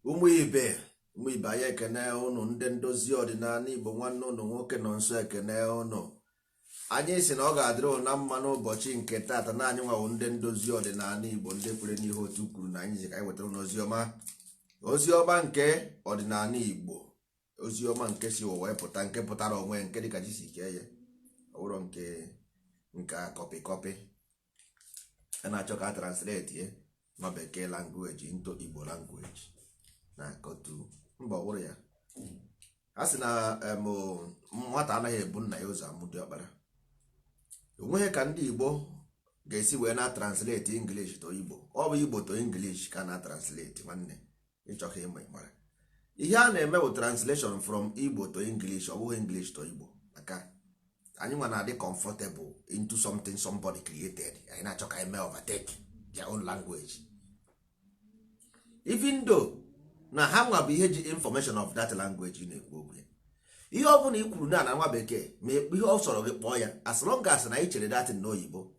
Ụmụ ibe, ụmụ ibe, anyị ekene ụnụ. Ndị ndozi ọdịnala Igbo, nwanne ụnụ nwoke nọ nso ekene ụnụ. Anyị si na ọ ga-adịrị ụnụ na mma n'ụbọchị nke taata, na anyị nwawo ndị ndozi ọdịnala Igbo, ndị kwere n'ihe otu kwuru na anyị ji ka anyị wetara ụnụ oziọma, oziọma nke ọdịnala Igbo, oziọma nke si ụwa pụta, nke pụtara onwe, nke dịka chi si kee ya, ọ bụrụ nke copy copy a na-achọ ka a translate ye ma bekee language into Igbo language na-akọtu mba. Ọ bụrụ ya, a sị na nwata anaghị ebu nna ya ụzọ amụ diọkpara. Onweghị ka ndị Igbo ga-esi wee na translate English to Igbo. Ọ bụ Igbo to English ka na translate. Nwanne, ịchọka ịma, ịmara ihe a na-eme bụ translation from Igbo to English, ọ bụghị English to Igbo, maka anyị nwa na-adị comfortable into something somebody created. Anyị na-achọ ka anyị mee overtake their own language, even though na ha nwa bụ ihe ji information of that language ị na-ekwu okwu ya. Ihe ọ bụla i kwuru na nwa bekee, ma ihe ọ sọrọ gị kpọọ ya, as long as na ị chere datin n'oyibo.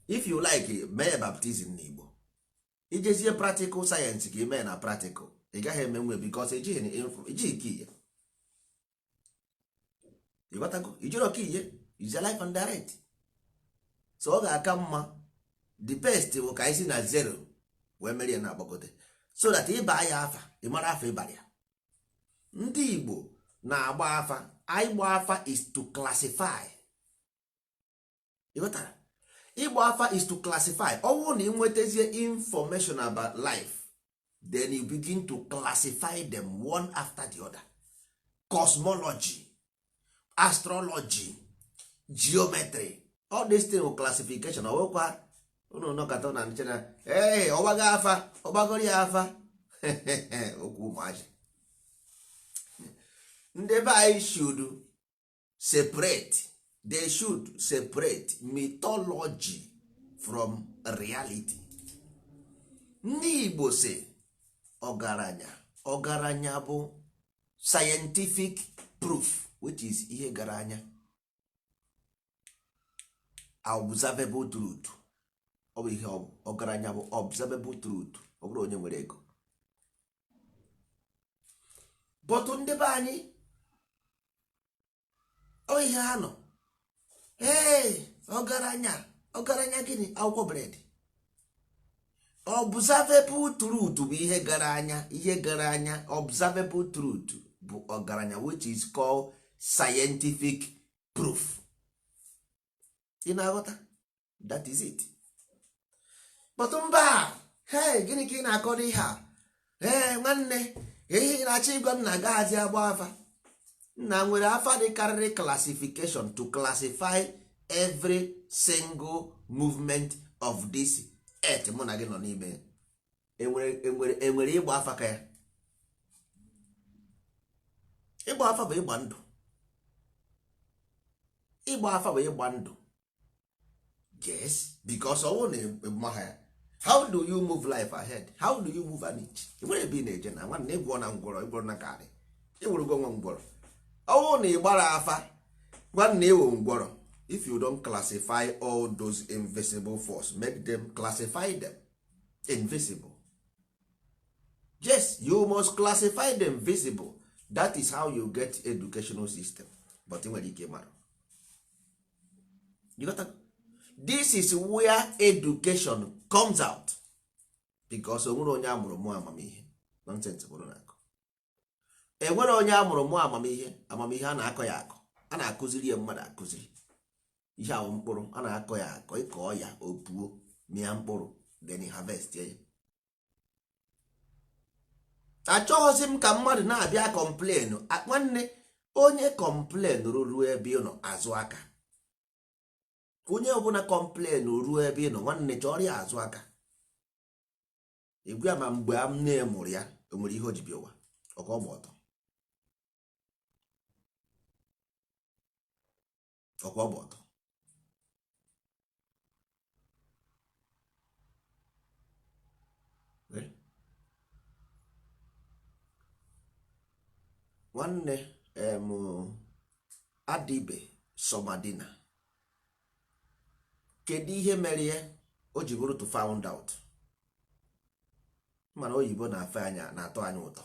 If you like, mee baptism n'Igbo, ijezie practical science ka ị mee na practical, ị gaghị eme nwe because ejighị kiye. Ịghọtago? Ijiro kiye is life and direct. So ọ ga-aka mma, the best bụ ka anyị si na zero wee merie na agbagote, so that ịba ya afa, ị mara afa ịbara ya. Ndị Igbo na-agba afa. Ịgba afa is to classify. Ịghọtara? Ịgba afa is to classify. Ọ bụrụ na ị nwetazie information about life, then you begin to classify them one after the other: cosmology, astrology, geometry, all these things will classification. Ọwụkwa unu nọkọta na nche na ee, ọgbago afa, ọgbagoro ya afa, okwu ụmụazị. Ndị be anyị should separate, they should separate mythology from reality. Ndị Igbo si ọgaranya, ọgaranya bụ scientific proof, which is ihe gara anya, observable truth. Ọ bụ ihe ọ bụ ọgaranya bụ observable truth. Ọ bụrụ onye nwere ego, but ndị be anyị, ọ ihe ha nọ, ee, ọgaranya, ọgaranya gịnị? Akwụkwọ bread. Observable truth bụ ihe gara anya, ihe gara anya. Observable truth bụ ọgaranya, which is called scientific proof. Ị na-aghọta? That is it. But mba, hey, gịnị ka ị na-akọrọ ihe a? Ee, nwanne, ihe ị na-achọ ịgwa m na agaghazi agba afa nna nwere afa dị karịrị classification, to classify every single movement of this earth mụ na gị nọ n'ime. Enwere ịgba afa ka ya? Ịgba afa bụ ịgba ndụ. Ịgba afa bụ ịgba ndụ, yes, because ọ bụrụ na ịmaha ya, how do you move life ahead? How do you move an inch? Nwere ebe ị na-eje na nwanne, ịgwọ na ngwọrọ, ịgwọrọ na karị, ịwụrụgo nwa ngwọrọ. Ọ bụrụ na ị gbara afa, nwanne, ịwụ ngwọrọ. If you don't classify all those invisible force, make them classify them invisible. Yes, you must classify them visible. That is how you get educational system. But ị nwere ike mara. You got to? This is where education comes out, because onwere onye amụrụ mụ amamihe nonsense bụrụ na akọ. Enwere onye amụrụ mụ amamihe. Amamihe a na-akọ ya akọ, a na-akụziri ya mmadụ akụziri. Ihe ahụ mkpụrụ a na-akọ ya akọ, ịkọọ ya, o puo, mịa mkpụrụ, then harvest ya. Achọghịzị m ka mmadụ na-abịa complain. Nwanne, onye complain ruo ebe ị nọ, azụ aka. Onye ọbụla complain ruo ebe ị nọ, nwanne, chọrọ ya azụ aka. Igwe ya ma mgbe a nne mụrụ ya, o nwere ihe o ji bịa ụwa? Ọka ọgba ọtọ, ọkwa ọgba ọtọ. Eh? Nwanne em, Adibe Somadina, kedu ihe mere ya o ji bụrụ to found out? Mana oyibo na-afe anya, na-atọ anyị ụtọ.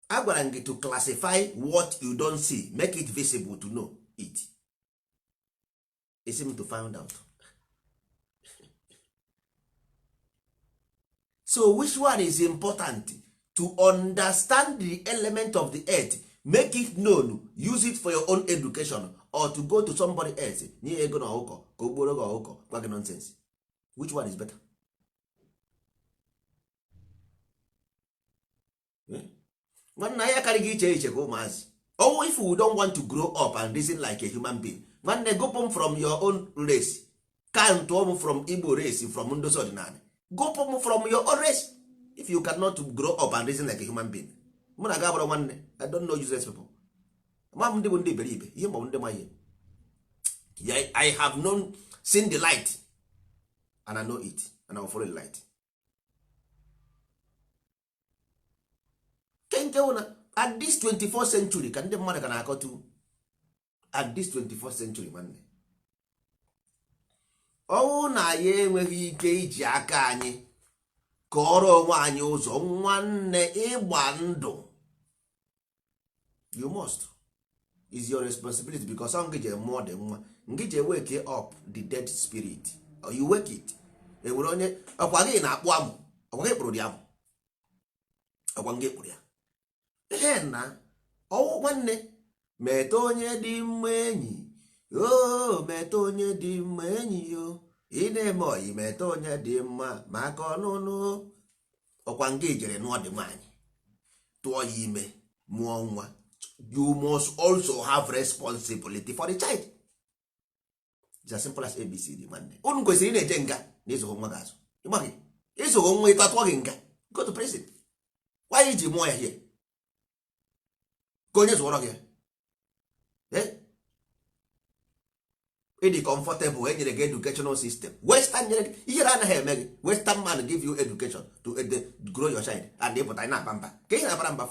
Agwara m gị to classify what you don't see, make it visible to know it. Isi m to find out. So which one is important? To understand the element of the earth, make it known, use it for your own education, or to go to somebody else nye ego na ọkụkọ ka o gbuoro gị ọkụkọ gwa gị nonsense. Which one is better? Nwanne anyị akarịghị iche iche ka ụmụazị. Oh, if we don't want to grow up and reason like a human being, nwanne, gụpụ m from your own race, count m from Igbo race, from ndozi ọdịnala, gụpụ m from your own race. If you cannot grow up and reason like a human being, mụ na gị abụrụ nwanne. I don't know useless people. Ma m ndị bụ ndị iberibe ihe, ma ọ bụ ndị ma ihe. I have known, seen the light, and I know it, and I will follow the light. Nke wụ na at this 24th century ka ndị mmadụ ka na-akọtu. At this 24th century, nwanne, ọnwụ na ya enweghị ike iji aka anyị kọọrọ onwe anyị ụzọ. Nwanne, ịgba ndụ, you must, is your responsibility, because ọ ngị je mụọ dị nwa, ngị je wake up the dead spirit, or you wake it. Enwere onye ọkwa gị na-akpụ amụ, ọkwa gị kpụrụ dị amụ, ọkwa ngị kpụrụ ya. Ihe na ọwụ, nwanne, meta onye dị mma enyi o, meta onye dị mma enyi o, ị na-eme oyi, meta onye dị mma maka ọnụnụ. Ọkwa nga jere nụọ dị nwaanyị, tụọ ya ime, mụọ nwa. You must also have responsibility for the child. It's as simple as ABCD. Nwanne, unu kwesịrị ị na-eje nga na ịzụghị nwa gị azụ. Ịgbaghị ịzụghị nwa, ịtọ atụọ gị nga, go to prison. Why iji mụọ ya here ka onye zụọrọ gị ya? Ịdị comfortable, e nyere gị educational system western nyere gị, ihere anaghị eme gị. Western man give you education to grow your child, and ịpụta na-aba mba ka ị na-abara mba.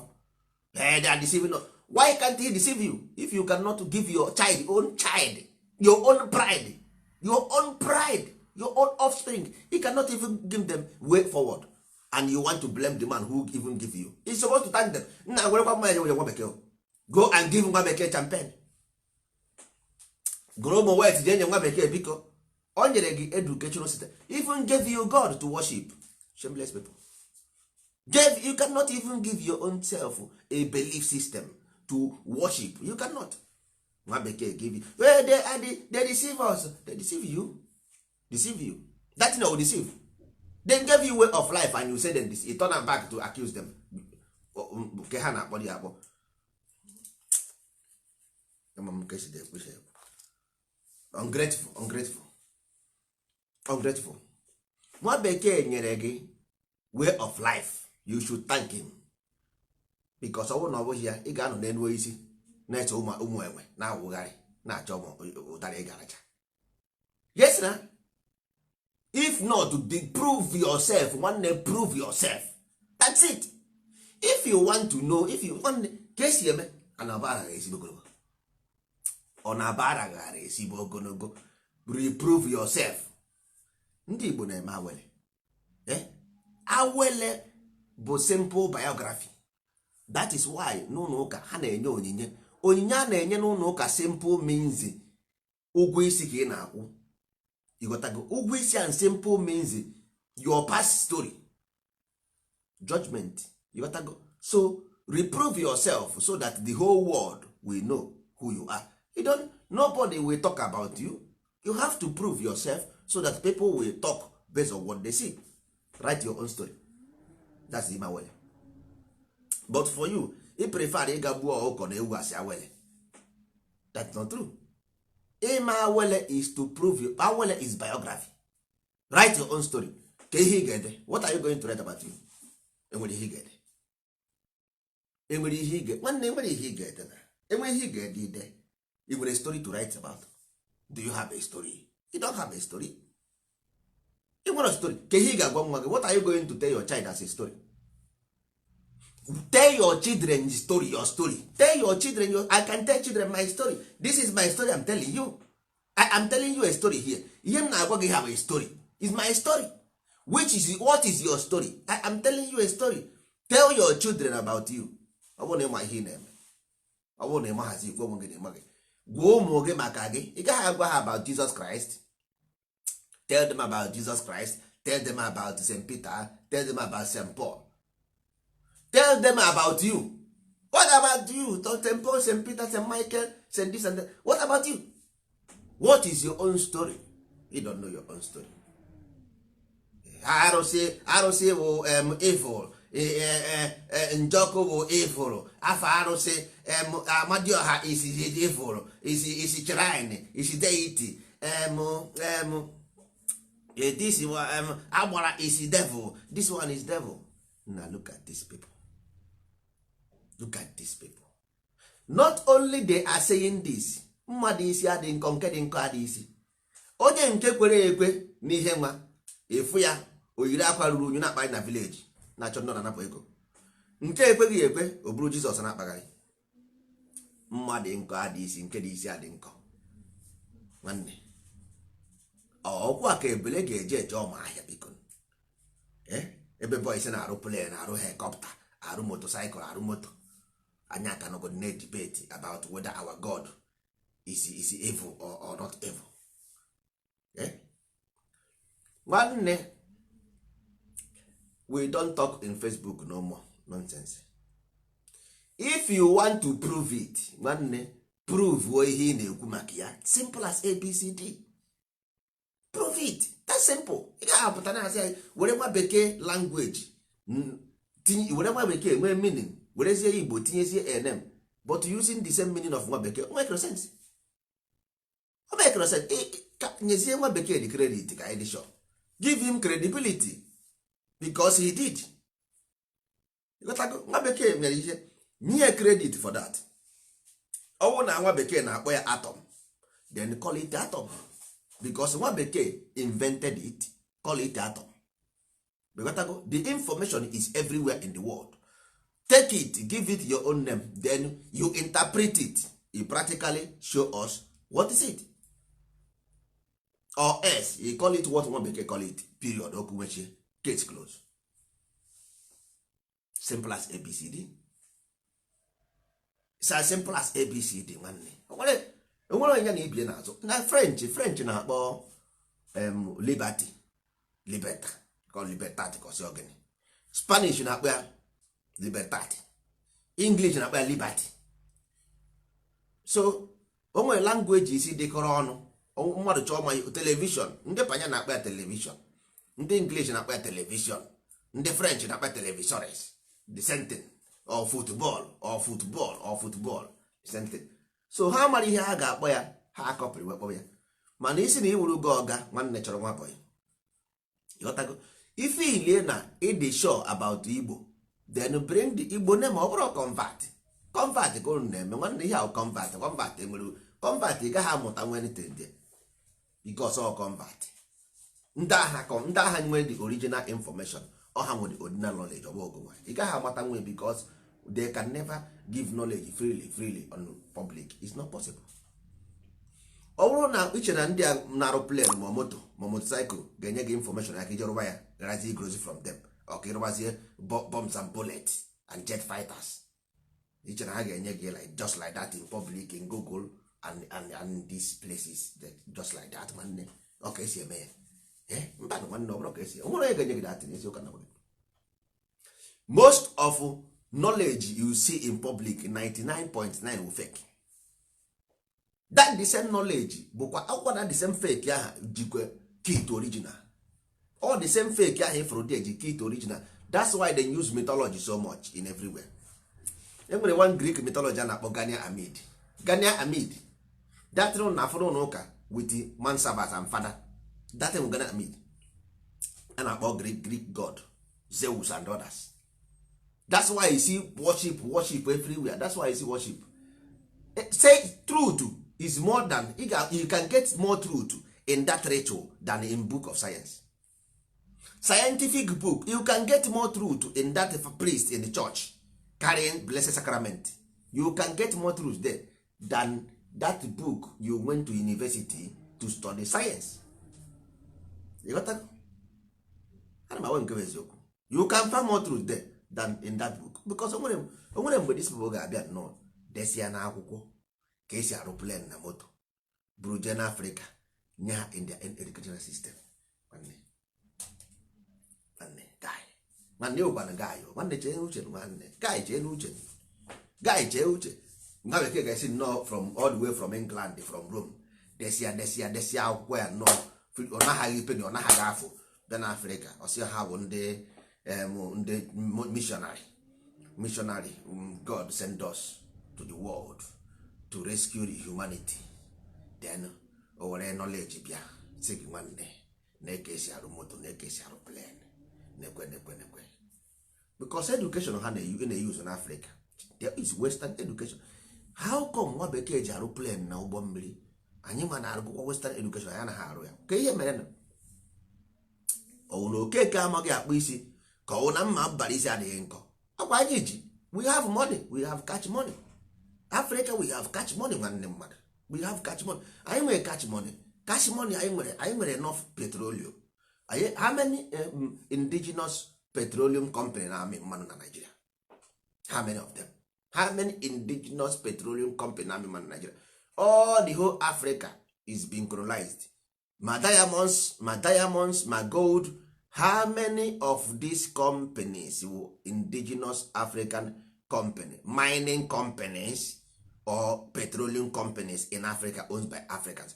They are deceiving us. Why can't he deceive you if you cannot give your child, own child, your own pride, your own pride, your own offspring? You cannot even give them way forward, and you want to blame the man who even give you. He's supposed to thank them. Nna, werekwa mmanya nye nwa bekee, go and give nwa bekee champagne, gụrụ ụmụ wet jee nye nwa bekee, biko. O nyere gị educational system, even gave you God to worship. Shameless people. Gave you, cannot even give your own self a belief system to worship. You cannot. Nwa bekee give you. Well, they, are the, they deceive us. They deceive you, deceive you. That thing will deceive. They gave you way of life and you say them this. You turn am back to accuse them. Nke ha na-akpọ ya akpọ. Ama m ka esi ekwu. Ungrateful, ungrateful, ungrateful. Nwa bekee nyere gị way of life, you should thank him, because ọ bụrụ na ọ bụghị ya, ị ga-anọ n'elu isi na-eche ụmụ enwe na-awụgharị na-achọ ụtarị ị garacha. Yes na, if not, prove yourself. Nwanne, prove yourself, that's it. If you want to know, if you, nwanne, ka esi eme a na ọbara ezigbo ogologo, ọ na-abara ghara ezigbo ogologo. Reprove yourself. Ndị Igbo na-eme awele. Awele bụ simple biography. That is why n'ụlọ ụka ha na-enye onyinye. Onyinye a na-enye n'ụlọ ụka simple means ụgwọ isi ka ị na-akwụ. Ịghọtago? Ụgwọ isi and simple means your past story, judgment. Ịghọtago? So reprove yourself so that the whole world will know who you are. You don't, nobody will talk about you. You have to prove yourself so that people will talk based on what they see. Write your own story. That's ime awele. But for you, i prefer ịga gbuo ọkụkọ na ewu asị awele. That's not true. Ime awele is to prove you. Awele is biography. Write your own story. Ka ihe ị ga-ede? What are you going to write about you? Enwere ihe ị ga-ede? Enwere ihe ị ga, nwanne, enwere ihe ị ga-ede na enwere ihe ị ga-ede ide? Ị nwere story to write about? Do you have a story? You don't have a story. Ị nwere story ka ihe ị ga-agwa nwa gị? What are you going to tell your child as a story? Tell your children story, your story. Tell your children your, I can tell children my story. This is my story I'm telling you. I am telling you a story here. Ihe m na-agwa gị have a story is my story. Which is, what is your story? I am telling you a story. Tell your children about you. Ọ bụrụ na ịma ihe ị na-eme, ọ bụrụ na ị maghazi ikwu onwe gị na ịma gị. Gwa ụmụ gị maka gị. Ị gaghị agwa ha about Jesus Christ. Tell them about Jesus Christ, tell them about St. Peter, tell them about St. Paul, tell them about you. What about you? St. Paul, St. Peter, St. Michael, St. This and that. What about you? What is your own story? You don't know your own story. Arụsị, arụsị bụ evil. Njọkụ bụ evil. Afọ arụsị Amadioha is evil, is shrine, is deity. This one, agbara is devil, this one is devil. Now look at these people, look at these people. Not only they are saying this, mmadụ isi adị nkọ, nke dị nkọ adị isi. Onye nke kwere ekwe n'ihe nwa efu ya, o yiri akwa ruru unyu na-akpagharị na village, na-achọ ndị na-anapụ ego. Nke ekweghị ekwe, o buru Jizọs na-akpagharị. Mmadụ nkọ adị isi, nke dị isi adị nkọ. Nwanne, ọkwa ka ebele ga-eje eje ọma ahịa, biko. Ebe boys na-arụ plane, arụ helicopter, arụ motorcycle, arụ moto, anyị aka nọgod na debate about whether our God is evil or not evil. Nwanne, we don't talk in Facebook no more nonsense. If you want to prove it, nwanne, prove ihe ị na-ekwu maka ya. Simple as ABCD. Prove it. That's simple. Ị gaghị apụta na asị anyị were nwa bekee language, were nwa bekee nwee meaning, werezie Igbo tinyezie nm, but using the same meaning of nwa bekee, o make sense? O make sense? Nyezie nwa bekee the credit ka anyị dị sure. Give him credibility because he did. Ịghọtago? Nwa bekee mere ihe, nye credit for that. Ọ bụrụ na nwa bekee na-akpọ ya atom, then call it atom, because nwa bekee invented it. Call it atom. Ịghọtago? The information is everywhere in the world. Take it, give it your own name, then you interpret it. You practically show us what is it, or else you call it what nwa bekee call it, period. Okwu mechie, case close. Simple as ABCD. It's as simple as ABCD. Nwanne, onwere onye ya na ibie n'azụ na French. French na-akpọ liberty liberta, ka libertat, ka ọsị ogene. Spanish na-akpọ ya libertad, English na-akpọ ya liberty. So o nwere language isi dịkọrọ ọnụ. Mmadụ chọọ ma television, ndị panya na-akpọ ya television, ndị English na-akpọ ya television, ndị French na-akpọ ya televisores, the same thing, or football, or football, or football, the same thing. So ha mara ihe ha ga-akpọ ya, ha akọpịrị wee kpọ ya. Mana isi na iwuru gị ọga, nwanne, chọrọ nwa boy. Ịghọtago? Ife ilie na ịdị sure about Igbo, then bring the Igbo name. Ọ bụrụ convert, convert ka unu na-eme, nwanne, ihe ahụ convert, convert enwere convert, ị gaghị amụta nwe anything there because ọ convert. Ndị agha, ndị agha nwere the original information, ọha nwere the original knowledge. Ọ bụ ọgụ nwa ị gaghị amata nwe because they can never give knowledge freely, freely on public. It's not possible. Ọ bụrụ na iche na ndị a na-arụ plane, ma moto, ma motorcycle ga-enye gị information ya ka ije rụba ya, garazie igrozi from them, ọ ka ịrụbazie bombs and bullets and jet fighters, iche na ha ga-enye gị like just like that in public, in Google and these places, just like that, nwanne, ọ ka esi eme ya? Mba, nwanne, ọ bụrụ ka esi, o nwere onye ga-enye gị that eziokwu na most of knowledge you see in public, 99.9 will fake. That the same knowledge bụkwa akwụkwọ na the same fake aha jikwa key to original. All the same fake ahụ ifuru there ji key to original. That's why they use mythology so much in everywhere. E nwere one Greek mythology a na-akpọ Ganymede. Ganymede, that thing na afụrụ n'ụka with man servant and father, that thing Ganymede a na-akpọ Greek god Zeus and others. That's why you see worship, worship everywhere. That's why you see worship. Say truth is more than you can get more truth in that ritual than in book of science, scientific book. You can get more truth in that priest in the church carrying Blessed Sacrament. You can get more truth there than that book you went to university to study science. You got that? Ana m agwa nke bụ eziokwu. You can find more truth there than in that book because onwere mgbe this people ga-abịa nnọọ desia n'akwụkwọ. Ka esi arụ plane na moto, buru jee n'Africa, nye ha in their educational system. Nwanne, nwanne, guy, nwanne, ụkwanụ guy, nwanne, chee uche. Nwanne, guy, chee n'uche. Guy, chee uche. Nwa bekee ga-esi nnọọ from all the way from England, from Rome, desia desia desia akwụkwọ ya nnọọ, ọ naghị penny, ọ naghị afọ, bịa na Afrịka, ọ sị ha bụ ndị ndị missionary, missionary. God send us to the world to rescue the humanity. Then o were knowledge bịa, sị gị, nwanne, na-eke esi arụ moto, na-eke esi arụ plane, na-ekwe na-ekwe na-ekwe, because education ha na-use na Africa, there is western education. How come nwa bekee ji arụ plane na ụgbọ mmiri, anyị ma na-arụgụkwa western education, anyị anaghị arụ ya? Ka ihe mere na ọwụ na Okeke amaghị akpụ isi, ka ọwụ na mma bara isi adịghị nkọ. Ọkwa anyị ji, we have money, we have cash money. Africa, we have cash money. Nwanne mmadụ, we have cash money. Anyị nwere cash money, cash money. Anyị nwere, anyị nwere enough petroleum. Anyị, how many indigenous petroleum company na-amị mmanụ na Nigeria? How many of them? How many indigenous petroleum company na-amị mmanụ na Nigeria? All the whole Africa is being colonized. Ma diamonds, ma diamonds, ma gold, how many of these companies were indigenous African company, mining companies or petroleum companies in Africa owned by Africans?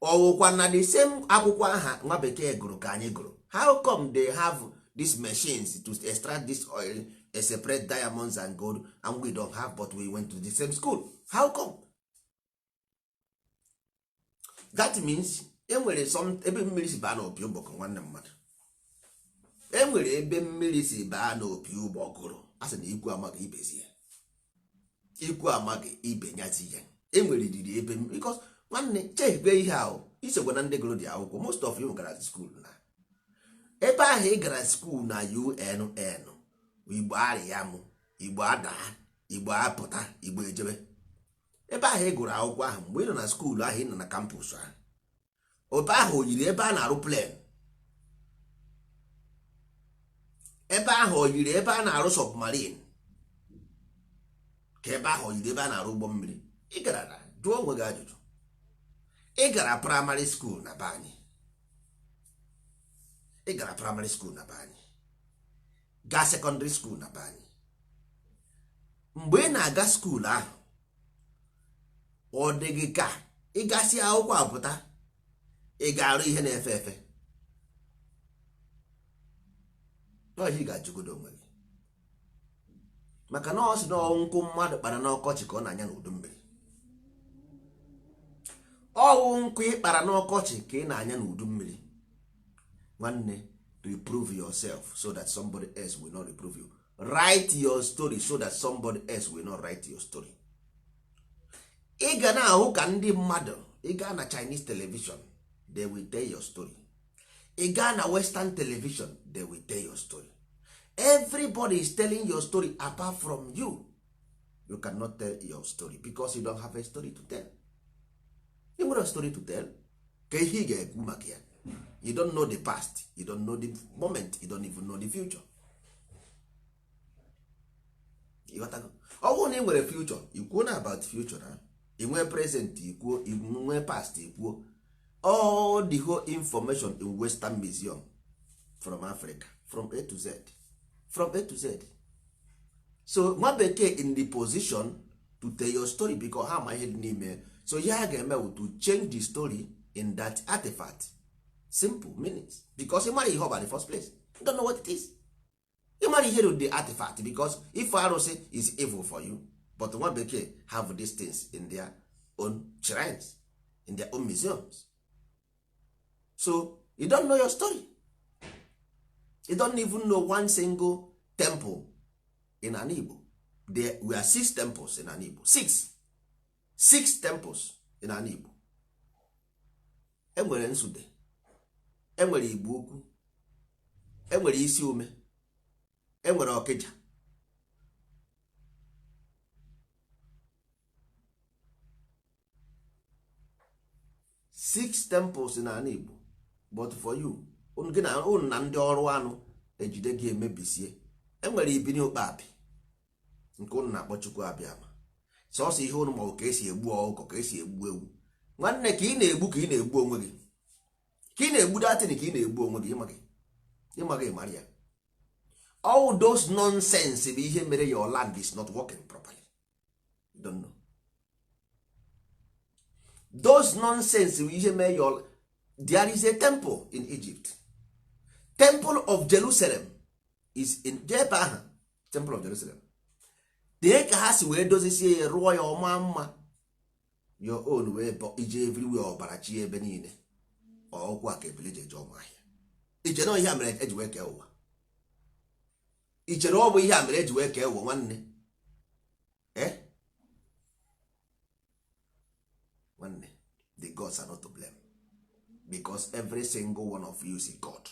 Ọwụkwa na the same akwụkwọ aha nwa bekee gụrụ ka anyị gụrụ. How come they have these machines to extract this oil, separate diamonds and gold, and we don't have, but we went to the same school? How come? That means enwere some ebe mmiri si baa n'opi ụgbọgụrụ. Nwanne mmadụ, enwere ebe mmiri si baa n'opi ụgbọgụrụ. A sị na ikwu amaghị ibezi ya, ikwu amaghị ibe nyazi ya. Enwere riri ebe, because nwanne, chekwe ihe ahụ isokwa na ndị gụrụ dị akwụkwọ. Most of you gara school na ebe ahụ ị gara school na UNN. Igbo arịa mụ, Igbo adaa, Igbo apụta, Igbo ejebe. Ebe ahụ ị gụrụ akwụkwọ ahụ, mgbe ị nọ na school ahụ, ị nọ na campus ahụ, ebe ahụ o yiri ebe a na-arụ plane? Ebe ahụ o yiri ebe a na-arụ submarine? Ka ebe ahụ o yiri ebe a na-arụ ụgbọ mmiri? Ị gara na, jụọ onwe gị ajụjụ. Ị gara primary school na be anyị, ị gara primary school na be anyị, gaa secondary school na be anyị. Mgbe ị na-aga school ahụ, ọ dị gị ka ịgasị akwụkwọ apụta, ị ga-arụ ihe na-efe efe? Ị ga-ajụgodo onwe gị, maka na ọ sị na nkụ mmadụ kpara n'ọkọchị ka ọ na-anya n'udu mmiri. Ọwụ nkụ ị kpara n'ọkọchị ka ị na-anya n'udu mmiri. Nwanne, reprove yourself so that somebody else will not reprove you. Write your story so that somebody else will not write your story. Ị ga na-ahụ ka ndị mmadụ, ị gaa na Chinese television, they will tell your story. Ị gaa na western television, they will tell your story. Everybody is telling your story apart from you. You cannot tell your story because you don't have a story to tell. You nwere story to tell, ka ihe ị ga-ekwu maka ya? You don't know the past, you don't know the moment, you don't even know the future. Ịghọtago? Ọ bụrụ na ị nwere future, ikwuo na about future, na ị nwee present, ikwuo, ị nwee past, ikwuo. All the whole information in western museum from Africa, from A to Z, from A to Z. So nwa bekee in the position to tell your story because ha ma ihe dị n'ime. So ihe ha ga-eme bụ to change the story in that artifact. Simple meanings, because ị mara ihe ọ bara the first place, you don't know what it is. Ị mara ihe dị the artifact, because if arụsị is evil for you, but nwa bekee have these things in their own shrines, in their own museums. So you don't know your story. You don't even know one single temple in an Igbo. There were six temples in an Igbo, six, six temples in an Igbo. Enwere Nsude, enwere Igbo Ukwu, enwere Isi Ume, enwere Ọkịja. Six temples in an Igbo. But for you, gị na unu na ndị ọrụ anụ ejide gị emebisie. Enwere Ibini Ụkpabi nke unu na-akpọ Chukwu Abịama. Sọsọ ihe ụnụ maọbụ ka esi egbu ọkụkọ, ka esi egbu ewu. Nwanne, ka ị na-egbu, ka ị na-egbu onwe gị, ka ị na-egbu datin, ka ị na-egbu onwe gị. Ịma gị, ịma gị mara ya. All those nonsense bụ ihe mere your land is not working properly. You don't know those nonsense bụ ihe mere your. There is a temple in Egypt, Temple of Jerusalem is in ebe ahụ. Temple of Jerusalem dee ka ha si wee dozisie ya, rụọ ya ọma mma. Your own wee ije everywhere, ọbara chi ebe niile. Ọkwụ a ka ebili ji eje ọma ahịa. Ichere na ihe a mere eji wee kee ụwa? Ichere ọ bụ ihe a mere eji wee kee ụwa, nwanne? Eh, nwanne, the gods are not to blame, because every single one of you is a god,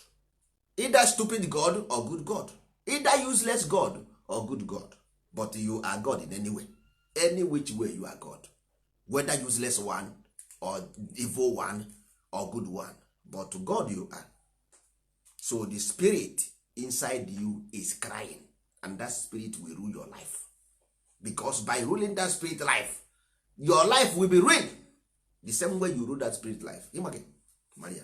either stupid god or good god, either useless god or good god, but you are god in any way, any which way you are god, whether useless one or evil one or good one, but to God you are. So the spirit inside you is crying, and that spirit will rule your life, because by ruling that spirit life, your life will be ruined the same way you rule that spirit life. Ịma gị Maria,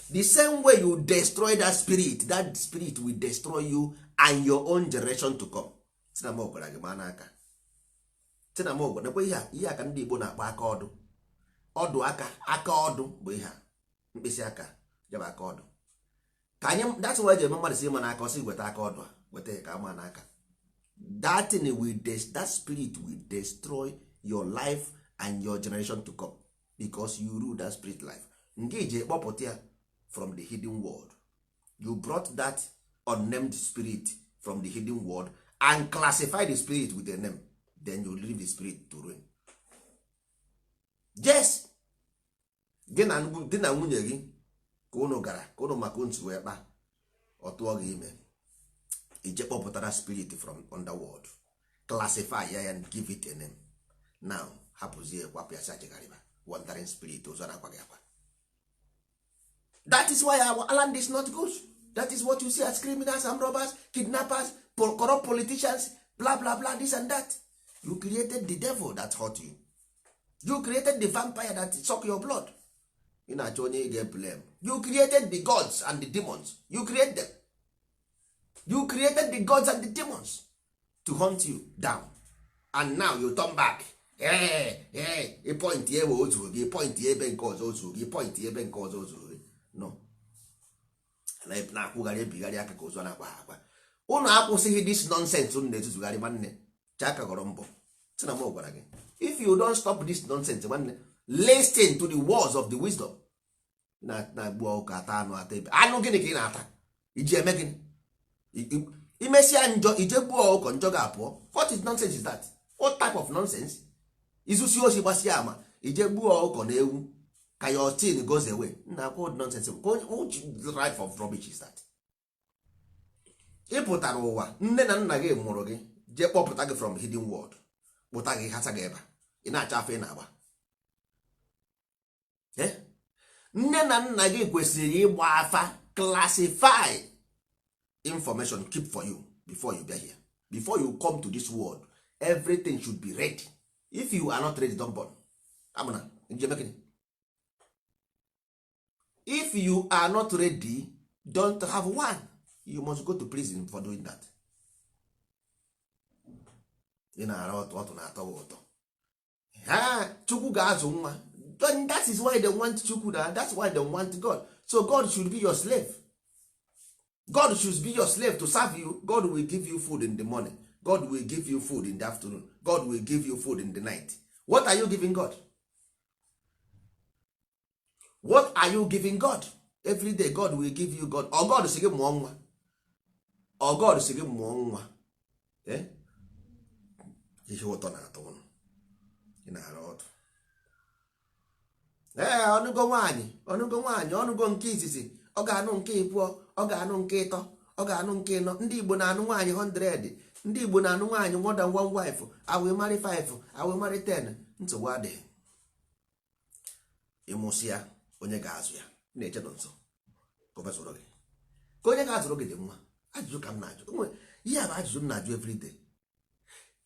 the same way you destroy that spirit, that spirit will destroy you and your own generation to come. Tinam gwara gị ma n'aka. Tinam gwara nekwe ihe a, ihe a ka ndị Igbo na-akpọ aka ọdụ. Ọdụ aka, aka ọdụ bụ ihe a, mkpịsị aka jebe aka ọdụ ka anyị. That's why eji eme mmadụ si ịma n'aka, ọsị weta aka ọdụ a, weta ya ka ama n'aka. That thing will that spirit will destroy your life and your generation to come, because you rule that spirit life. Nke ije kpọpụta ya from the hidden world, you brought that unnamed spirit from the hidden world and classify the spirit with a name, then you leave the spirit to ruin. Yes, gị na di na nwunye gị ka unu gara ka unu maka ntu wee kpa, ọ tụọ gị ime, ije kpọpụtara spirit from underworld, classify ya and give it a name. Now hapụzie, kwapụ ya, si chegharịba. Wandering spirit ụzọ na-akwa gị akwa. That is why our land is not good. That is what you see as criminals and robbers, kidnappers, corrupt politicians, blah blah blah, this and that. You created the devil that hurt you. You created the vampire that suck your blood. Ị na-achọ onye ị ga-blame. You created the gods and the demons. You create them. You created the gods and the demons to hunt you down, and now you turn back. Ee ee, ị point ebe otu gị, point ebe nke ọzọ otu gị, point ebe nke ọzọ otu gị. No na-akwụgharị, ebigharị aka ka ozu na-akwa ha akwa. Ụnụ akwụsịghị this nonsense unu na-etuzugharị. Nwanne, chaka gọrọ mbọ si na m gwara gị, if you don't stop this nonsense, nwanne, listen to the words of the wisdom. Na-agbu ọkụ, ata anụ, ata ebe anụ. Gịnị ka ị na-ata iji eme gịnị? Imesịa njọ, ije gbuo ọkụkọ, njọ ga-apụọ. What is nonsense is that? What type of nonsense? Izusi osi, gbasịa ama, ije gbuo ọkụkọ na ewu ka your sin goes away. Nna, what nonsense? Which life of rubbish is that? Ị pụtara ụwa, nne na nna gị mụrụ gị, jee kpọpụta gị from hidden world, kpụta gị, hasa gị ebe ị na-acha afọ ị na-agba. Nne na nna gị kwesịrị ịgba afa, classify information, keep for you before you bịa here. Before you come to this world, everything should be ready. If you are not ready, don't born. Amụna njem gịnị? If you are not ready, don't have one. You must go to prison for doing that. Ị na-ara ọtụ, ọtụ na-atọ gị ụtọ. Ha Chukwu ga-azụ nwa. Then that is why they want Chukwu na, that's why they want God. So God should be your slave. God should be your slave to serve you. God will give you food in the morning, God will give you food in the afternoon, God will give you food in the night. What are you giving God? What are you giving God? Every day God will give you. God or God si gị mụọ nwa, or God si gị mụọ nwa? Eh? Ihe ụtọ na-atọ ụnụ, ị na-ara ọdụ. Ee, ọnụgo nwaanyị, ọnụgo nwaanyị, ọnụgo nke izizi, ọ ga-anụ nke ịbụọ, ọ ga-anụ nke ịtọ, ọ ga-anụ nke ịnọ. Ndị Igbo na-anụ nwaanyị 100. Ndị Igbo na-anụ nwaanyị more than one wife. I will marry 5, I will marry 10. Nsogbu adịghị. Ịmụsị ya, onye ga-azụ ya na-eche nọ nso ka o mesoro gị, ka onye ga-azụrụ gị dị nwa. Ajụjụ ka m na-ajụ. Ihe a bụ ajụjụ m na-ajụ everyday.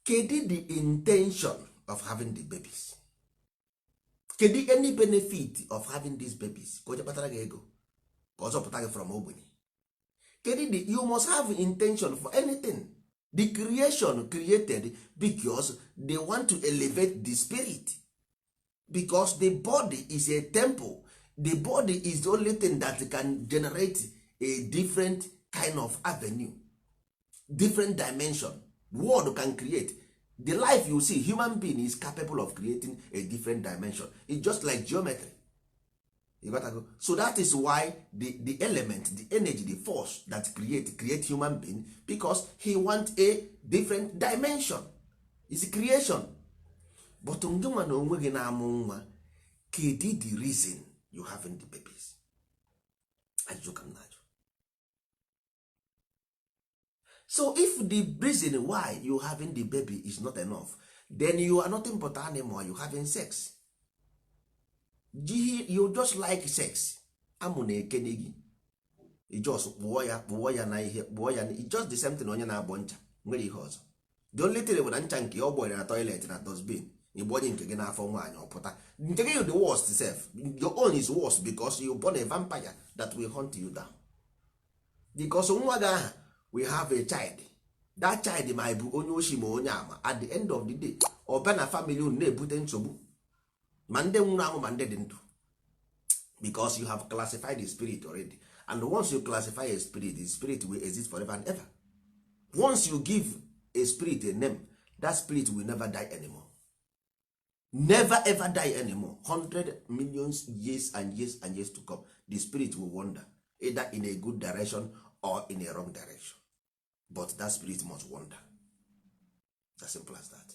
Kedu the intention of having the babies? Kedu any benefit of having these babies? Ka o je kpatara gị ego, ka ọ zọpụta gị from ogbenye? Kedu the you must have intention for anything. The creation created because they want to elevate the spirit, because the body is a temple. The body is the only thing that can generate a different kind of avenue, different dimension. World can create the life you see. Human being is capable of creating a different dimension. It's just like geometry. You got to go. So that is why the element, the energy, the force that create human being, because he want a different dimension. Is creation. But ngị nwa na onwe gị na-amụ nwa, kedu the reason you having the babies? Ajụjụ ka m na-ajụ. So if the reason why you having the baby is not enough, then you are nothing but animal. You having sex, you just like sex. Amụ na-ekene gị, you just kpụọ ya, kpụọ ya na ihe, kpụọ ya. It's just the same thing onye na-agbọ ncha nwere ihe ọzọ. The only thing bụ na ncha nke ọ gbọrọ na toilet na dustbin, ịgbọnye nke gị n'afọ nwaanyị, ọpụta nke gị. The worst self, your own is worse, because you born a vampire that will hunt you down, because nwa gị aha we have a child. That child ma bụ onye oshi ma onye ama. At the end of the day, ọ bịa na family unu na-ebute nsogbu, ma ndị nwụrụ anwụ ma ndị dị ndụ, because you have classified the spirit already. And once you classify a spirit, the spirit will exist forever and ever. Once you give a spirit a name, that spirit will never die anymore, never ever die anymore. 100 millions years and years and years to come, the spirit will wander either in a good direction or in a wrong direction, but that spirit must wander. As simple as that.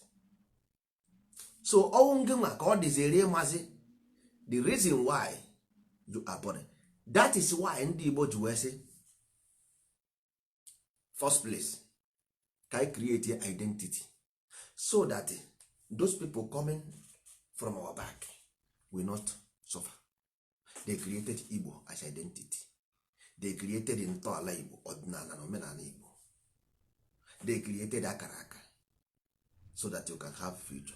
So ọnwụ ngị nwa ka ọ dịziri ịmazi the reason why you are born. That is why ndị Igbo ji wee sị, first place, ka I create identity so that those people coming from our back will not suffer. They created Igbo as identity. They created ntọala Igbo, ọdịnala na omenala Igbo. They created akara aka so that you can have future.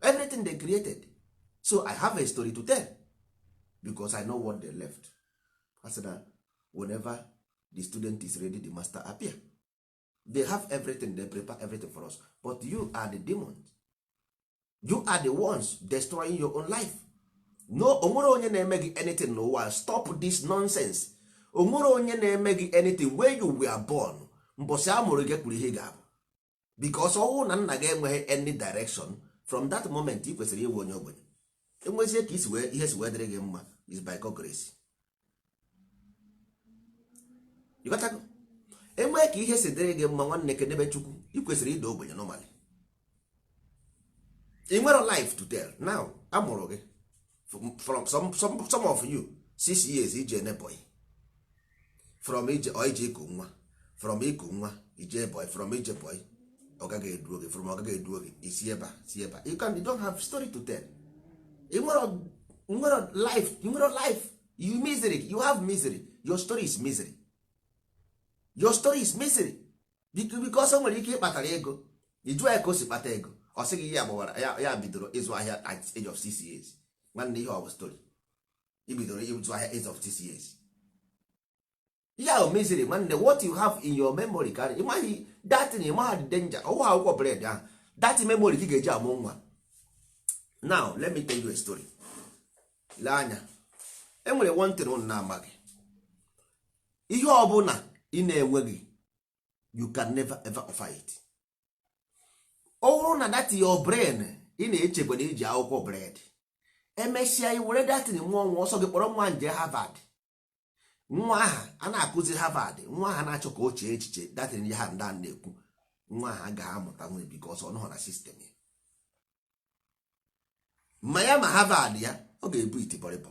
Everything they created. So I have a story to tell because I know what they left. I said that whenever the student is ready, the master appear. They have everything. They prepare everything for us, but you are the demons. You are the ones destroying your own life. No, onwere onye na-eme gị anything n'ụwa. Stop this nonsense. Onwere onye na-eme gị anything. Where you were born, mbọsị a mụrụ gị, kwuru ihe ị ga-abụ, because ọnwụ na nna gị enweghị any direction. From that moment ị kwesịrị ịbụ onye ogbenye. Enwezie ka isi wee ihe si wee dịrị gị mma is by God grace. You got to enwee ka ihe si dịrị gị mma. Nwanne, kedebe Chukwu. Ị kwesịrị ịda ogbenye normally. Ị nwere life to tell. Now amụrụ gị from some of you 6 years, ije ne boy, from ije ọ ije iku nwa, from iku nwa ije boy, from ije boy ọ gaghị eduo gị, from ọ gaghị eduo gị, isi ebe a si ebe a. You don't have story to tell. Ị nwere life, you nwere life, you misery, you have misery. Your story is misery. Your story is misery because o nwere ike ịkpatara ego. Ị jụọ ya ka o si kpata ego, ọ sị gị ya gbawara ya, ya bidoro ịzụ ahịa at age of 6 years. Nwanne, ihe ọ bụ story i bidoro ịzụ ahịa age of 6 years, ihe ahụ misery. Nwanne, what you have in your memory karị ịmaghị that thing, ịmaghị the danger. Ọwụ akwụkwọ bread ahụ, that memory ka ị ga-eji amụ nwa. Now let me tell you a story. Lee anya, enwere one thing unu na-amaghị. Ihe ọbụla ị na-enweghị, you can never ever offer it. Ọ bụrụ na that your brain ị na-echekwa na iji akwụkwọ bread, emesịa i were datin mụọ nwa, ọsọ gị kpọrọ nwa nje Harvard. Nwa aha a na-akụzi Harvard, nwa aha na-achọ ka o chee echiche datin ya ha ndị a na-ekwu, nwa aha agaghị amụta nwe, because ọ nọghọ na system ya. Ma ya ma Harvard ya, ọ ga-ebu itibọrịbọ.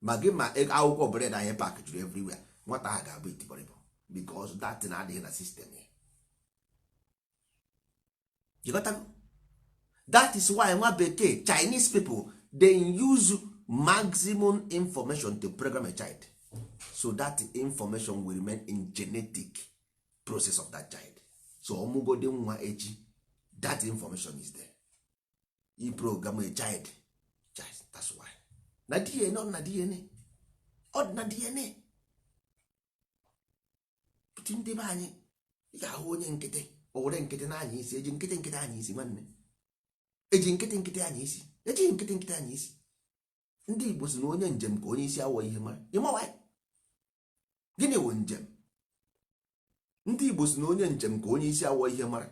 Ma gị ma akwụkwọ bread anyị pack juru everywhere, nwata ahụ ga-abụ itibọrịbọ because that thing adịghị na system ya. You got that? That is why nwa bekee, Chinese people, they use maximum information to program a child so that information will remain in genetic process of that child. So ọmụgodi nwa echi, That information is there. I program a child. Child, that's why na DNA, ọ na DNA, ọ dị na DNA. Pụtụ ndị be anyị, ị ga-ahụ onye nkịtị, o were nkịtị na-anya isi. Eji nkịtị nkịtị anya isi, nwanne? Eji nkịtị nkịtị anya isi? Ejighị nkịtị nkịtị anya isi. Ndị Igbo si na onye njem ka onye isi awọ ihe mara. Ịmawa gịnị wụ njem? Ndị Igbo si na onye njem ka onye isi awọ ihe mara,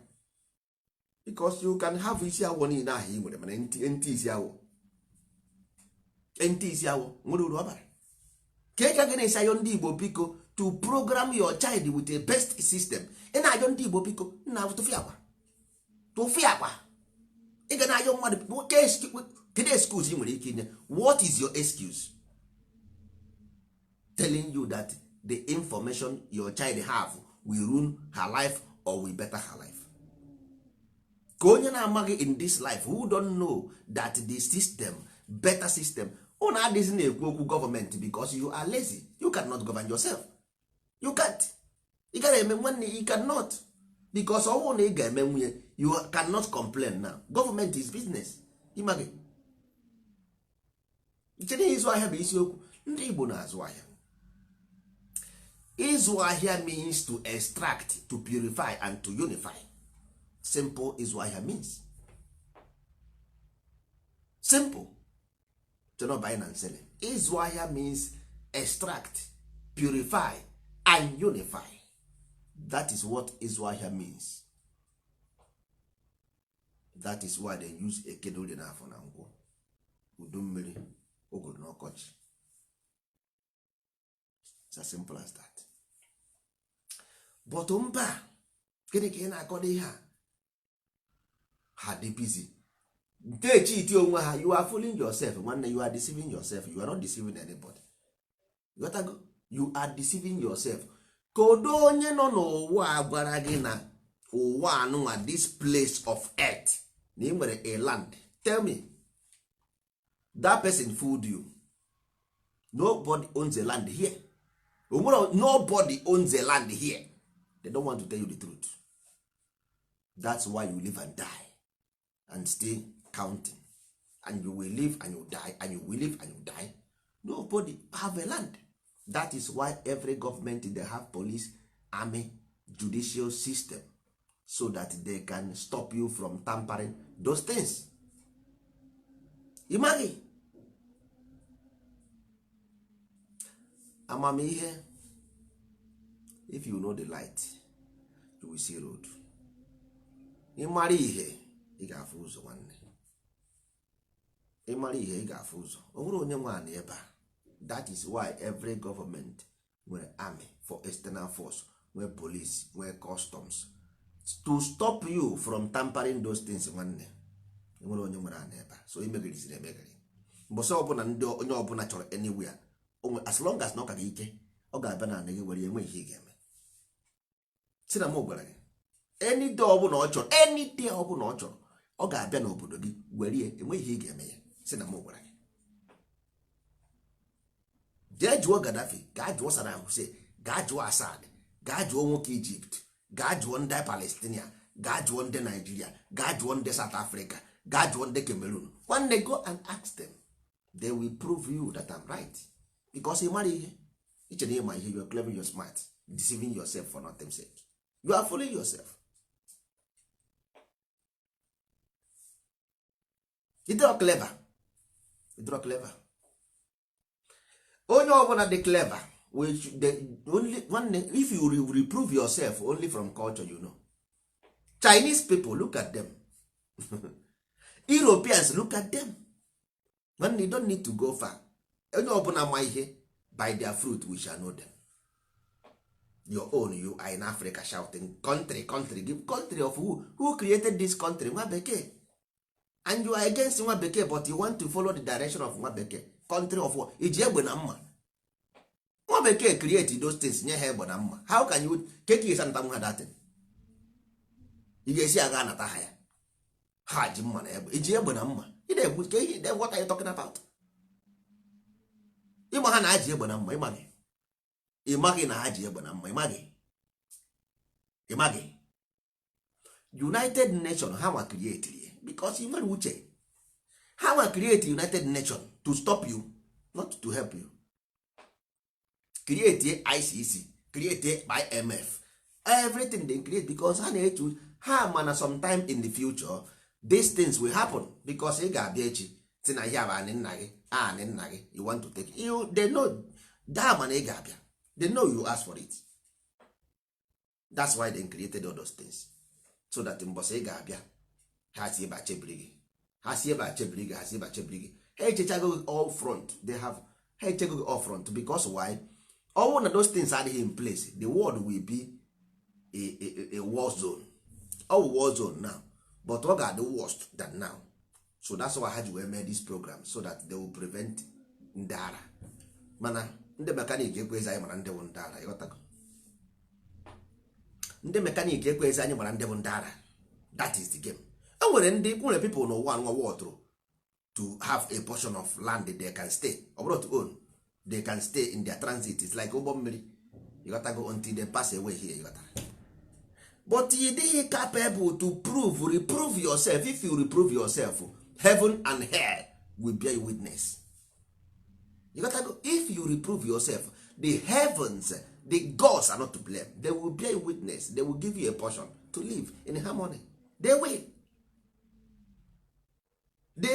because you can have isi awọ niile ahụ ị nwere, mana ntị ntị isi awọ, ntị isi awọ nwere uru ọ bara ka ị ka gị na-esi ayọ ndị Igbo biko to program your child with a best system. Ị na-ayọ ndị Igbo biko, nna, tụfị akwa, tụfị akwa. Ị ga na-ayọ mmadụ, kedu excuse ị nwere ike inye? What is your excuse telling you that the information your child have will ruin her life or will better her life? Ka onye na-amaghị in this life, who don't know that the system, better system, unu adịghị na-ekwu okwu gọọmenti because you are lazy. You cannot govern yourself. You can't. Ị gara eme, nwanne, you cannot, because ọ bụrụ na ị ga-eme nwunye, you cannot complain now. Government is business. Ịmaghị chere ịzụ ahịa bụ isiokwu. Ndị Igbo na-azụ ahịa. Ịzụ ahịa means to extract, to purify and to unify. Simple. Ịzụ ahịa means simple to not buying and selling. Ịzụ ahịa means extract, purify and unify. That is what ịzụ ahịa means. That is why they use Eke na Orie na Afọ na Nkwọ, udu mmiri, ụgụrụ na ọkọchị. It's as simple as that. But mba, gịnị ka ị na-akọdo ihe a? Ha dị busy cheat onwe ha. You are fooling yourself, nwanne. You are deceiving yourself. You are not deceiving anybody. You got go? You are deceiving yourself. Kedu onye nọ n'ụwa a gwara gị na ụwa anụnwa, this place of earth, na ị nwere a land? Tell me. That person fooled you. Nobody owns a land here. Onwere, nobody owns a land here. They don't want to tell you the truth. That's why you live and die and still counting, and you will live and you die, and you will live and you die. Nobody have a land. That is why every government, they have police, army, judicial system, so that they can stop you from tampering those things. Ị maghị amamihe. If you know the light, you will see road. Ị mara ihe, ị ga-afụ ụzọ, nwanne. Ị mara ihe, ị ga-afụ ụzọ. O nwere onye nwe anị ebe a. That is why every government nwere army for external force, nwee police, nwee customs, to stop you from tampering those things. Nwanne, enwere onye nwere anị ebe a, so imegiriziri emegiri. Mbọsị ọbụla ndị onye ọbụla chọrọ anywhere onwe, as long as na ọ ka gị ike, ọ ga-abịa na anị gị were enwe ihe ị ga-eme. Si na m gwara gị, any day ọbụla ọ chọrọ, any day ọbụla ọ chọrọ, ọ ga-abịa n'obodo gị were ya, enwe ihe ị ga-eme ya. Si na m gwara gị, jee jụọ Gaddafi, gaa jụọ Saddam Hussein, gaa jụọ Assad, gaa jụọ nwoke Egypt, gaa jụọ ndị Palestine, gaa jụọ ndị Nigeria, gaa jụọ ndị South Africa, gaa jụọ ndị Cameroon. Nwanne, go and ask them. They will prove you that I'm right, because ị mara ihe iche na ịma ihe. You are clever, you are smart, deceiving yourself for nothing sake. You are fooling yourself. You clever, you clever. Onye ọbụla dị clever, which the only nwanne, if you reprove yourself only from culture, you know. Chinese people, look at them. Europeans, look at them. Nwanne, you don't need to go far. Onye ọbụla ma ihe, by their fruit we shall know them. Your own, you are in Africa shouting country, country, give country of who? Who created this country? Nwa bekee. And you are against nwa bekee, but you want to follow the direction of nwa bekee. Country of what? Iji egbe na mma. Nwa bekee create those things, nye ha egbe na mma. How can you ke ka esi anata ha datin? Ị ga-esi aga anata ha ya? Ha ji mma na egbe, iji egbe na mma. Ị na-ekwu ke ihe? What are you talking about? Ịma ha na-aji egbe na mma? Ịmaghị, ịmaghị na ha ji egbe na mma. Ịmaghị, ịmaghị. United Nation ha nwa create ya because ị nwere uche. Ha nwa create United Nation to stop you, not to help you. Create ICC, create IMF, everything they create because ha na-eche, ha mana sometime in the future these things will happen, because ị ga-abịa echi si na ihe a bụ anị nna gị, anị nna gị you want to take you. They know that, mana ị ga-abịa, they know you ask for it. That's why they created all those things, so that mbọsị ị ga-abịa, ha si ebe a chebiri gị, ha si ebe a chebiri gị, ha si ebe a chebiri gị. Ha echechago gị all front. They have, ha echego gị all front. Because why? Ọwụ na those things adịghị in place, the world will be a war zone. Ọ wụ war zone now, but ọ ga-adị worst than now. So that's why ha ji wee mee this program, so that they will prevent ndị ara. Mana ndị mechanic ekwezi anyị mara ndị bụ ndị ara. Ịghọtago? Ndị mechanic ekwezi anyị mara ndị bụ ndị ara. That is the game. E nwere ndị nwere people n'ụwa nwa wọtụrụ to have a portion of land they can stay. Ọ bụrụ to own, they can stay in their transit. It's like ụgbọ mmiri, ịghọtago? Until they pass away here, ịghọtara? But you dịghị capable to prove, reprove yourself. If you reprove yourself, heaven and hell will bear you witness. You got to go. If you reprove yourself, the heavens, the gods are not to blame. They will bear you witness. They will give you a portion to live in harmony. They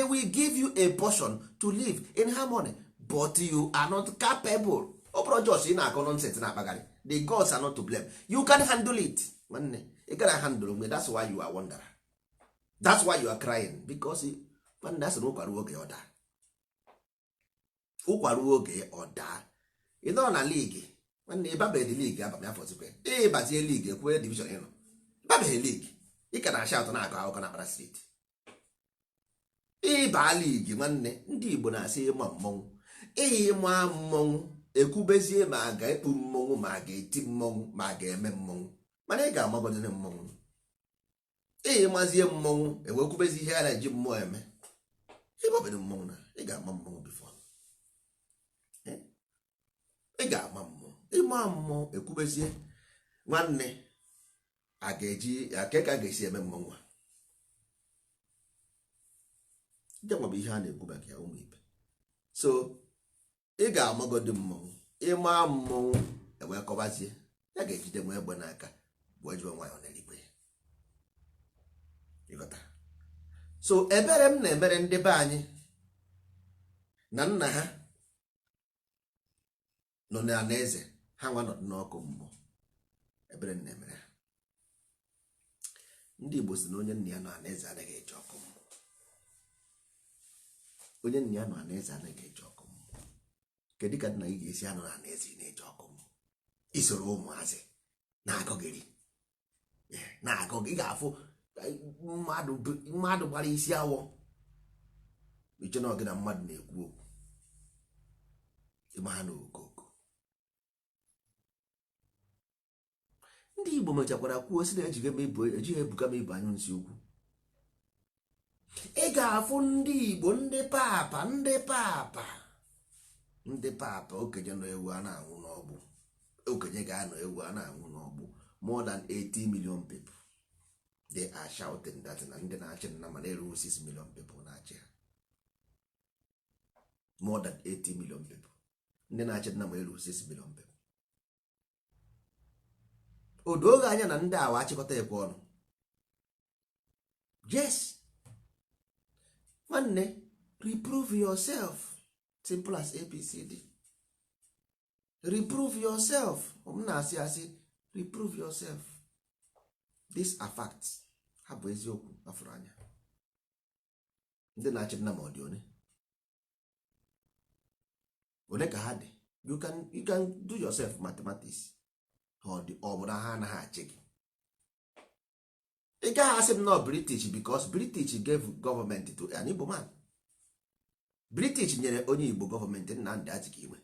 will give you a portion to live in harmony, but you are not capable. Ọ bụrụ jos ị na-akọ nonsense na-akpagharị, the gods are not to blame. You can handle it. Nwanne, ị gara handle onwe. That's why you are wonderer. That's why you are crying, because nwanne, asị na ụkwa ruo oge ọ daa, ụkwa ruo oge ọ daa. Ị nọrọ na league, nwanne, ịbabeghị league. Aba afọzikwe ịbazie league, ekwue division ị nọ, ịbabeghị league. Ị ka na-acha ụtọ na-akọ akụkọ na akpara street. Ịba league, nwanne, ndị Igbo na-asị ịma mmọnwụ, ịma mmọnwụ, ekwubezie ma a ga-ekpu mmọnwụ, ma a ga-eti mmọnwụ, ma a ga-eme mmọnwụ. Mana ị ga-amagodere mmọnwụ, ịmazie mmọnwụ, ewekwubezi ihe a na-eji mmụọ eme. Ịgbabere mmọnwụ na ị ga-ama mmọnwụ before ị ga-ama mmọnwụ. Ịma mmọnwụ, ekwubezie, nwanne, a ga-eji ake ka a ga-esi eme mmọnwụ a. Ndị nwa bụ ihe a na-ekwu maka ya, ụmụ ibe. So ị ga-amagodi mmọnwụ. Ịma mmọnwụ, ewee kọbazie ya, ga-ejide nwa egbe n'aka, wee jiwe nwayọọ n'eluigwe. Ịghọta? So ebere m na-emere ndị be anyị na nna ha nọ na eze ha nwa nọdụ n'ọkụ mmụọ. Ebere m na-emere ha, ndị Igbo si na onye nna ya nọ na eze anaghị eji ọkụ mmụọ. Onye nna ya nọ na eze anaghị eji ọkụ mmụọ. Kedu ka nna gị ga-esi anọ na eze, ị na-eji ọkụ mmụọ? Isoro ụmụazị na-akọgịrị na-akọ, ị ga-afụ mmadụ gbara isi awọ, iche na ọ gị na mmadụ na-ekwu okwu. Ịma ha na okoko. Ndị Igbo mechakwara kwuo si na ejighị ebuka m ibu anyụ nsị ukwu. Ị ga-afụ ndị Igbo, ndị papa, ndị papa, ndị papa, okenye nọ ewu a na-anwụ n'ọgbụ, okenye ga-anọ ewu a na-anwụ n'ọgbụ. More than 80 million people, they are shouting that na ndị na-achị nna, mana erughị 6 million people na-achị ha. More than 80 million people, ndị na-achị nna, ma erughị 6 million people. O doo anya na ndị awa achịkọta ekwe ọnụ. Yes, nwanne, reprove yourself. Simple as ABCD. Reprove yourself. M na-asị asị, reprove yourself. These are facts. Ha bụ eziokwu afụrụ anya. Ndị na-achị nna, ma ọ dị one one ka ha dị. You can do yourself mathematics. Ha ọ dị, ọ bụ na ha anaghị achị gị? Ị gaghị asị m nọ British, because British gave government to an Igbo man. British nyere onye Igbo gọọmenti, Nnamdi Azikiwe.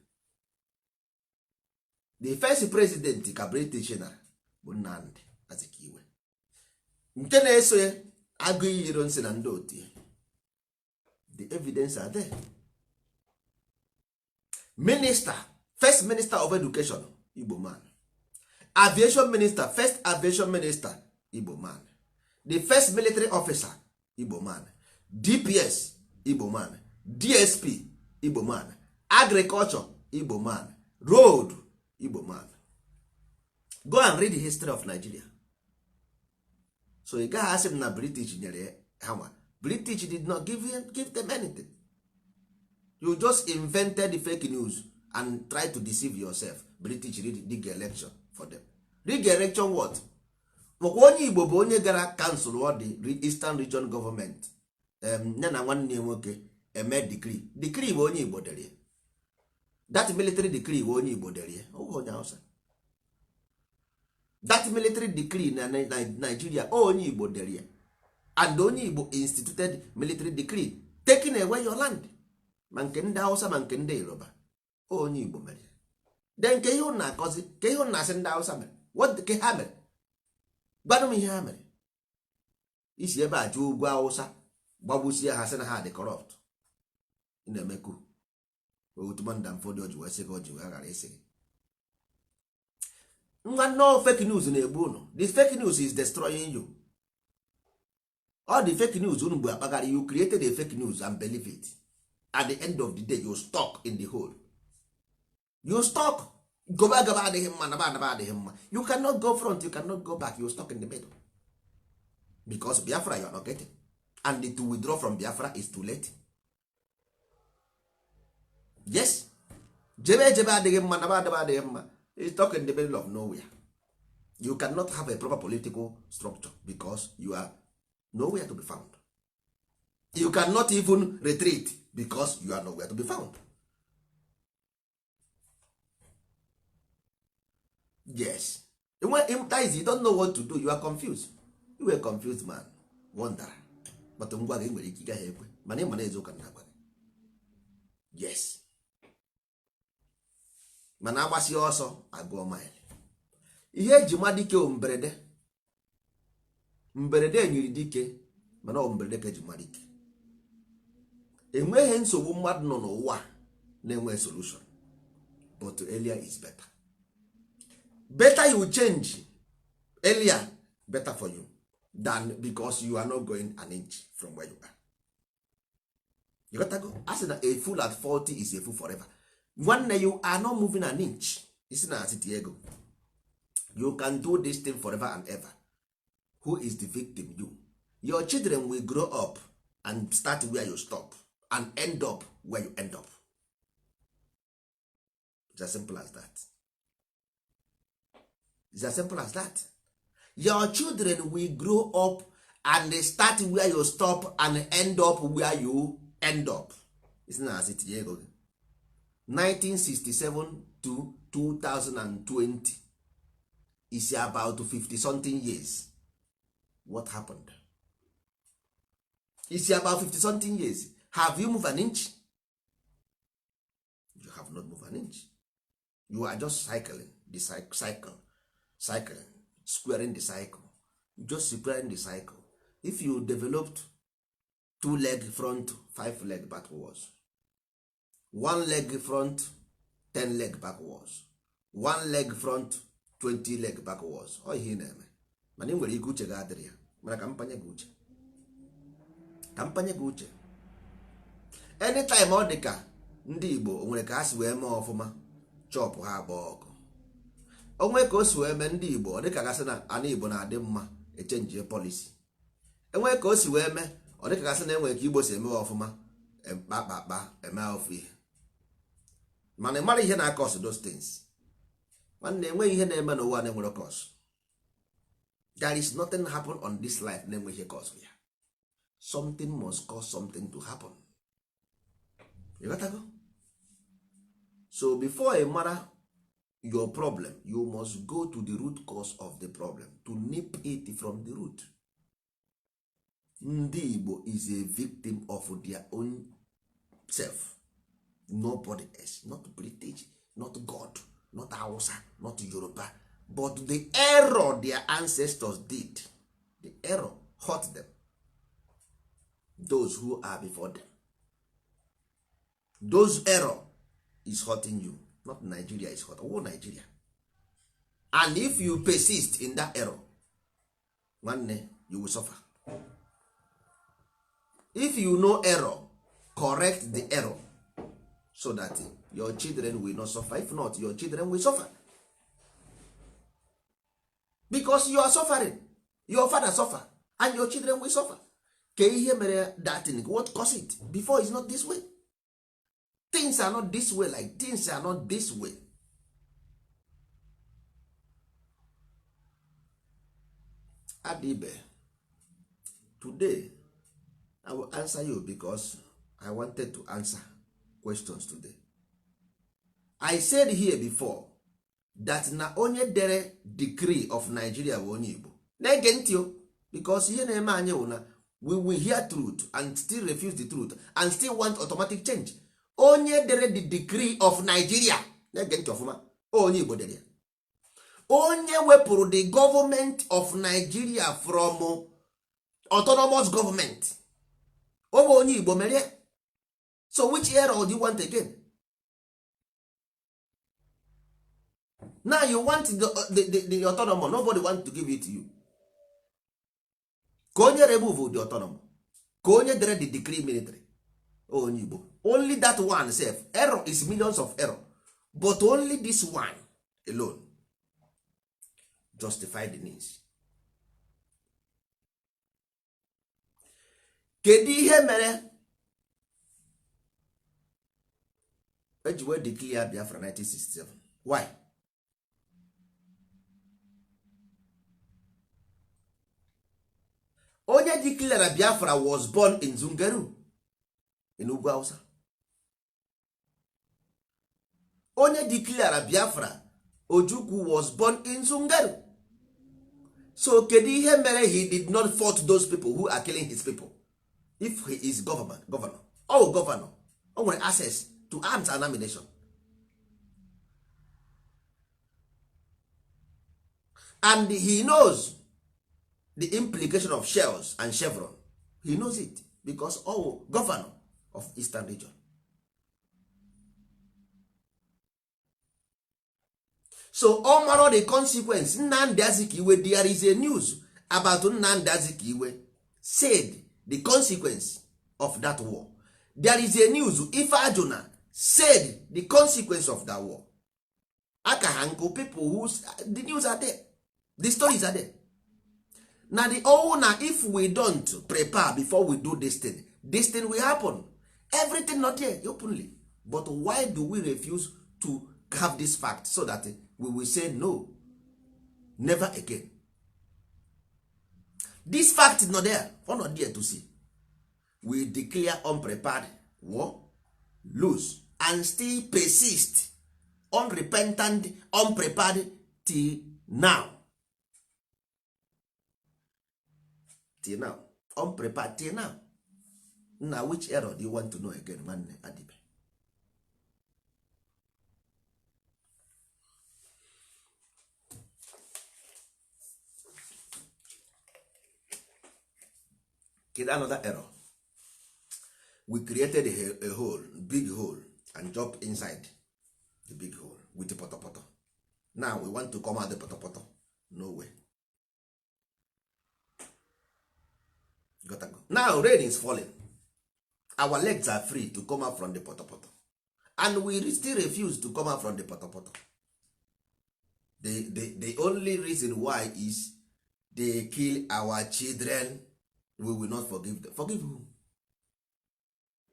The first president ka British nara bụ Nnamdi Azikiwe. Nke na-eso ya, Agụiyi Ironsi na ndị otu ya. The evidence are there. Minister, first minister of education, Igbo man. Aviation minister, first aviation minister, Igbo man. The first military officer, Igbo man. DPS, Igbo man. DSP, Igbo man. Agriculture, Igbo man. Road, Igbo man. Go and read the history of Nigeria. So ị gaghị asị m na British nyere ha nwa. British did not give them anything. You just invented the fake news and try to deceive yourself. British rig election for them. Rig election what? Makwa onye Igbo bụ onye gara council ọ dị Eastern Region Government, ya na nwanne ya nwoke eme decree. Decree bụ onye Igbo dere. That military decree bụ onye Igbo dere, ọ onye Hausa. That military decree na Nigeria, onye Igbo dere ya, and onye Igbo instituted military decree taking away your land, ma nke ndị Hausa ma nke ndị Yoruba, onye Igbo mere. De nke ihe unu na-akọzi ka ihe unu na-asị ndị Hausa mere, what ke ha mere? Gwanụ m ihe ha mere. Isi ebe a jụọ ugwu Hausa gbagbusie ha, sị na ha dị corrupt. Ị na-emekwu Uthman Dan Fodio ji wee sị ka o ji wee ghara ịsị gị nwa nnọọ. Fake news na-egbu unu. The fake news is destroying you. All the fake news unu bụ akpagharị, you created a fake news and believe it. At the end of the day, you stuck in the hole. You stuck. Goba gaba adịghị mma, naba anaba adịghị mma. You cannot go front, you cannot go back. You stuck in the middle because Biafra you are not getting, and to withdraw from Biafra is too late. Yes, jebe ejebe adịghị mma, naba adaba adịghị mma. You stuck in the middle of nowhere. You cannot have a proper political structure because you are nowhere to be found. You cannot even retreat because you are nowhere to be found. Yes. When that is, you don't know what to do. You are confused. You were confused man, wonderer. But ngwa gị nwere ike ịgaghị ekwe, mana ị ma na eziokwu na agwa gị. Yes, mana agbasi ọsọ agụọ mile. Ihe eji ma dike o mberede, mberede nyiri dike, mana ọ mberede ka eji ma dike. Enweghị nsogbu mmadụ nọ n'ụwa na-enwe solution, but earlier is better. Better you change earlier, better for you than because you are not going an inch from where you are. You got to go. A sị na a fool at 40 is a fool forever. Nwanne, you are not moving an inch. Isi na asị ego, you can do this thing forever and ever. Who is the victim? You. Your children will grow up and start where you stop and end up where you end up. It's as simple as that. It's as simple as that. Your children will grow up and they start where you stop and end up where you end up. Isi na asị tinye ego gị. 1967 to 2020 is about 50 something years. What happened? Is about 50 something years. Have you moved an inch? You have not moved an inch. You are just cycling the cycle, cycling, squaring the cycle, just squaring the cycle. If you developed two leg front, five leg backwards, one leg front, 10 leg backwards, one leg front, 20 leg backwards, ọ ihe ị na-eme. Mana ị nwere ike uche gị adịrị ya, mana ka mpanye gị uche, ka mpanye gị uche. Anytime ọ dị ka ndị Igbo o nwere ka ha si wee mee ọfụma, chọpụ ha agba ọkụ. Onwe ka o si wee mee ndị Igbo, ọ dị ka gasị na ana Igbo na-adị mma, echenjie policy. Enwe ka o si wee mee, ọ dị ka gasị na enwere ka Igbo si emewe ọfụma, kpakpakpa eme ofu ihe. Mana ị mara ihe na-acause those things? Nwanne, enweghị ihe na-eme n'ụwa na-enwere cause. There is nothing happen on this life na-enweghị ihe cause ya. Something must cause something to happen. You got to go. So before ị mara your problem, you must go to the root cause of the problem to nip it from the root. Ndị Igbo is a victim of their own self, nobody else, not British, not God, not Hausa, not Yoruba, but the error their ancestors did. The error hurt them, those who are before them. Those error is hurting you, not Nigeria is hurt. Oh, Nigeria. And if you persist in that error, nwanne, You will suffer. If you know error, correct the error so that your children will not suffer. If not, your children will suffer. Because you are suffering, your father suffer and your children will suffer. Ka ihe mere that thing, what cause it? Before, is not this way. Things are not this way. Like, things are not this way. Adibe, today I will answer you because I wanted to answer questions today. I said here before that na onye dere decree of Nigeria bụ onye Igbo. Na-ege ntị o, because ihe na-eme anyị bụ na we will hear truth and still refuse the truth and still want automatic change. Onye dere the decree of Nigeria, na-ege ntị ọfụma, onye Igbo dere ya. Onye wepụrụ the government of Nigeria from autonomous government, ọ bụ onye Igbo mere. So which error do you want again? Now you want the autonomous. Nobody want to give it to you. Ka onye remove the autonomous, ka onye dere the decree military, onye Igbo. Only that one sef, error is millions of error, but only this one alone justify the needs. Kedu ihe mere eji wee declare Biafra 1967? Why? Onye declare Biafra was born in Zungeru in Ugwu Hausa. Onye declare Biafra, Ojukwu, was born in Zungeru. So kedu ihe mere he did not fought those people who are killing his people? If he is government, governor, oh, governor, o nwere access to arms and ammunition, and he knows the implication of shells and chevron. He knows it because oh, governor of Eastern Region. So ọ mara the consequence. Nnamdi Azikiwe, there is a news about Nnamdi Azikiwe said the consequence of that war. There is a news Ifeajuna said the consequence of that war. Aka ha nkụ. People who, the news are there, the stories are there. Na the oh, na if we don't prepare before we do this thing, this thing will happen. Everything not there openly, but why do we refuse to have this fact so that we will say no, never again? This fact is not there or not there to see. We declare unprepared war, lose, and still persist unrepentant, unprepared till now. Till now, unprepared till now. Na which error do you want to know again, nwanne Adibe? Kedu another error? We created a hole, big hole, and jump inside the big hole with the potopoto. Now we want to come out the potopoto. No way. Gotta go. Now rain is falling, our legs are free to come out from the potopoto, and we still refuse to come out from the potopoto. The only reason why is they kill our children. We will not forgive them. Forgive who?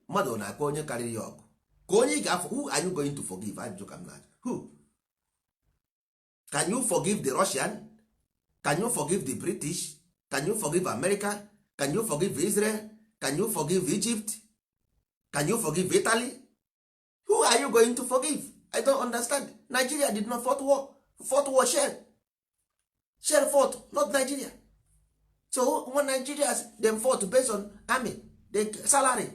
Mmadụ na-akpọ onye karịrị ya ọgụ ka onye ị ga-afọ. Who are you going to forgive? Ajụjụ ka m na-ajụ. Who can you forgive? The Russian? Can you forgive the British? Can you forgive America? Can you forgive Israel? Can you forgive Egypt? Can you forgive Italy? Who are you going to forgive? I don't understand. Nigeria did not fought war. Fought war, Shell. Shell fought, not Nigeria. So when Nigeria, them fought based on army, the salary.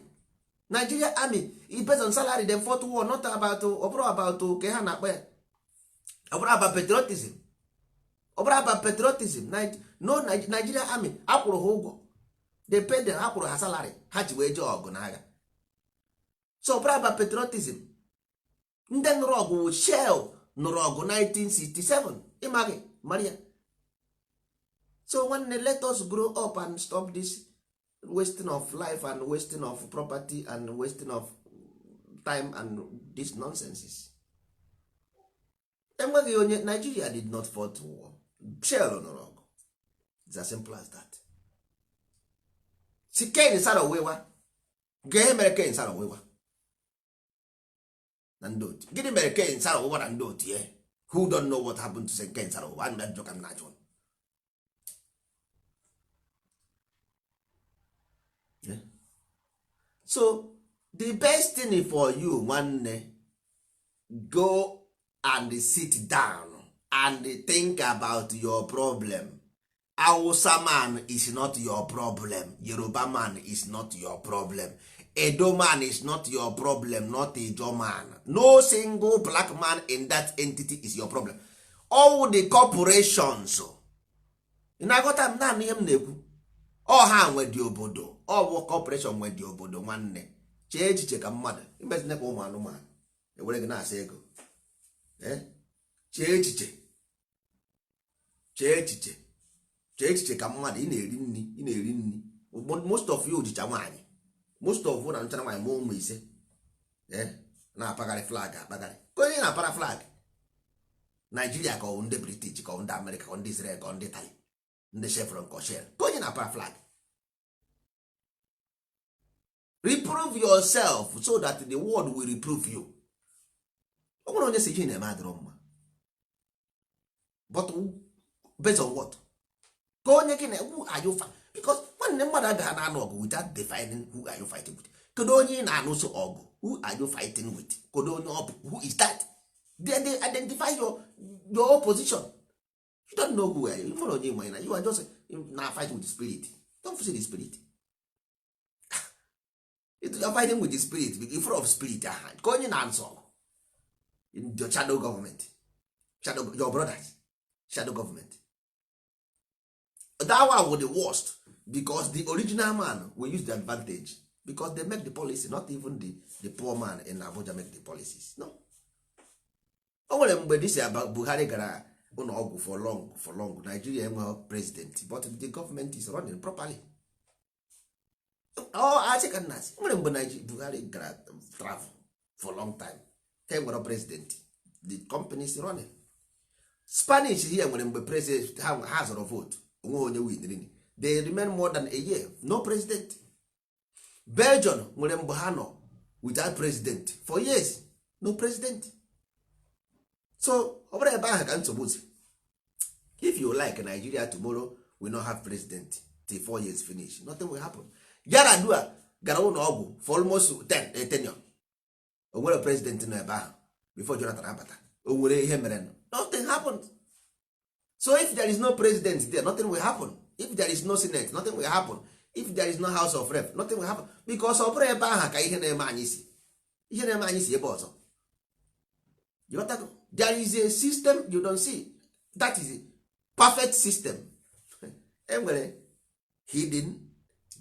Nigeria army is based on salary. Them fought war, not about, ọ bụrụ about ka ha na-akpọ ya, ọ bụrụ about patriotism, ọ bụrụ about patriotism. No, Nigeria army akwụrụ ha ụgwọ. They paid them, akwụrụ ha salary ha ji wee jee ọgụ n'agha. So ọ bụrụ about patriotism. Ndị nụrụ ọgụ wụ Shell nụrụ ọgụ 1967. Ịmaghị Maria. So nwanne, let us grow up and stop this wasting of life and wasting of property and wasting of time and this nonsenses. Enweghị onye Nigeria did not fought war. Shell nọrọ ọgụ. It's as simple as that. Si Ken Saro-Wiwa, gee mere Ken Saro-Wiwa na ndị otu, gịnị mere Ken Saro-Wiwa na ndị otu ya? Who don't know what happened to Ken Saro-Wiwa? Ana m ajụ ka m na-ajụ. Yeah. So the best thing for you, nwanne, go and sit down and think about your problem. Hausa man is not your problem. Yoruba man is not your problem. Edo man is not your problem, not Ijo man. No single black man in that entity is your problem. All the corporations, ị na-aghọta m naanị ihe m na-ekwu? Ọ ha nwe dị obodo, ọ bụ corporation nwe dị obodo. Nwanne, chee echiche ka mmadụ imezina ka ụmụ anụmanụ ewere gị na-asa ego. Chee echiche, chee echiche, chee echiche ka mmadụ. Ị na-eri nri, ị na-eri nri. Most of you jicha nwaanyị, most of you na nchara nwaanyị ma ụmụ ise na-apagharị flag, akpagharị ka onye na-apara flag Naijiria, ka ọ ndị British, ka ọ ndị Amerịka, ka ọ ndị Israel, ka ọ ndị Italy, ndị Chevron, ka ọ Shell, ka onye na-apara flag. Reprove yourself so that the world will reprove you. Ọ nwere onye si ihe na-eme adịrọ mma, but based on what? Ka onye gị na who are you because nwanne, mmadụ agaghị na-anụ ọgụ without defining who are you fighting with. Kedu onye ị na-anụso ọgụ? Who are you fighting with? Kedu onye ọ bụ? Who is that? They identify your opposition. You don't know who are you. Nwere onye ịma na you are just na fight with the spirit. Don't see the spirit. You are fighting with the spirit in front of spirit aha. Ka onye na-anụso ọgụ? Your shadow government, shadow your brothers, shadow government. That one was the worst because the original man will use the advantage because they make the policy, not even the poor man in Abuja make the policies. No, o nwere mgbe this Buhari gara ụlọ ọgwụ for long, for long. Nigeria enweghị president, but the government is running properly. Ọ asị ka nna asị nwere mgbe Buhari gara travel for long time, ha nwere president, the company is running. Spanish here nwere mgbe president ha zọrọ vote, onwe onye winrin. They remain more than a year, no president. Belgium nwere mgbe ha nọ without president for years, no president. So ọ bụrụ ebe ahụ ka nsogbu si. If you like Nigeria tomorrow will not have president till 4 years finish, nothing will happen. Yaradua gara ụlọ ọgwụ for almost 10 tenure, o nwere president nọ ebe ahụ before Jonathan abata. O nwere ihe mere? Nothing happened. So if there is no president there, nothing will happen. If there is no senate, nothing will happen. If there is no House of Rep, nothing will happen, because ọ bụrụ ebe ahụ ka ihe na-eme anyị si, ihe na-eme anyị si ebe ọzọ. You got to, there is a system you don't see. That is a perfect system. Enwere hidden,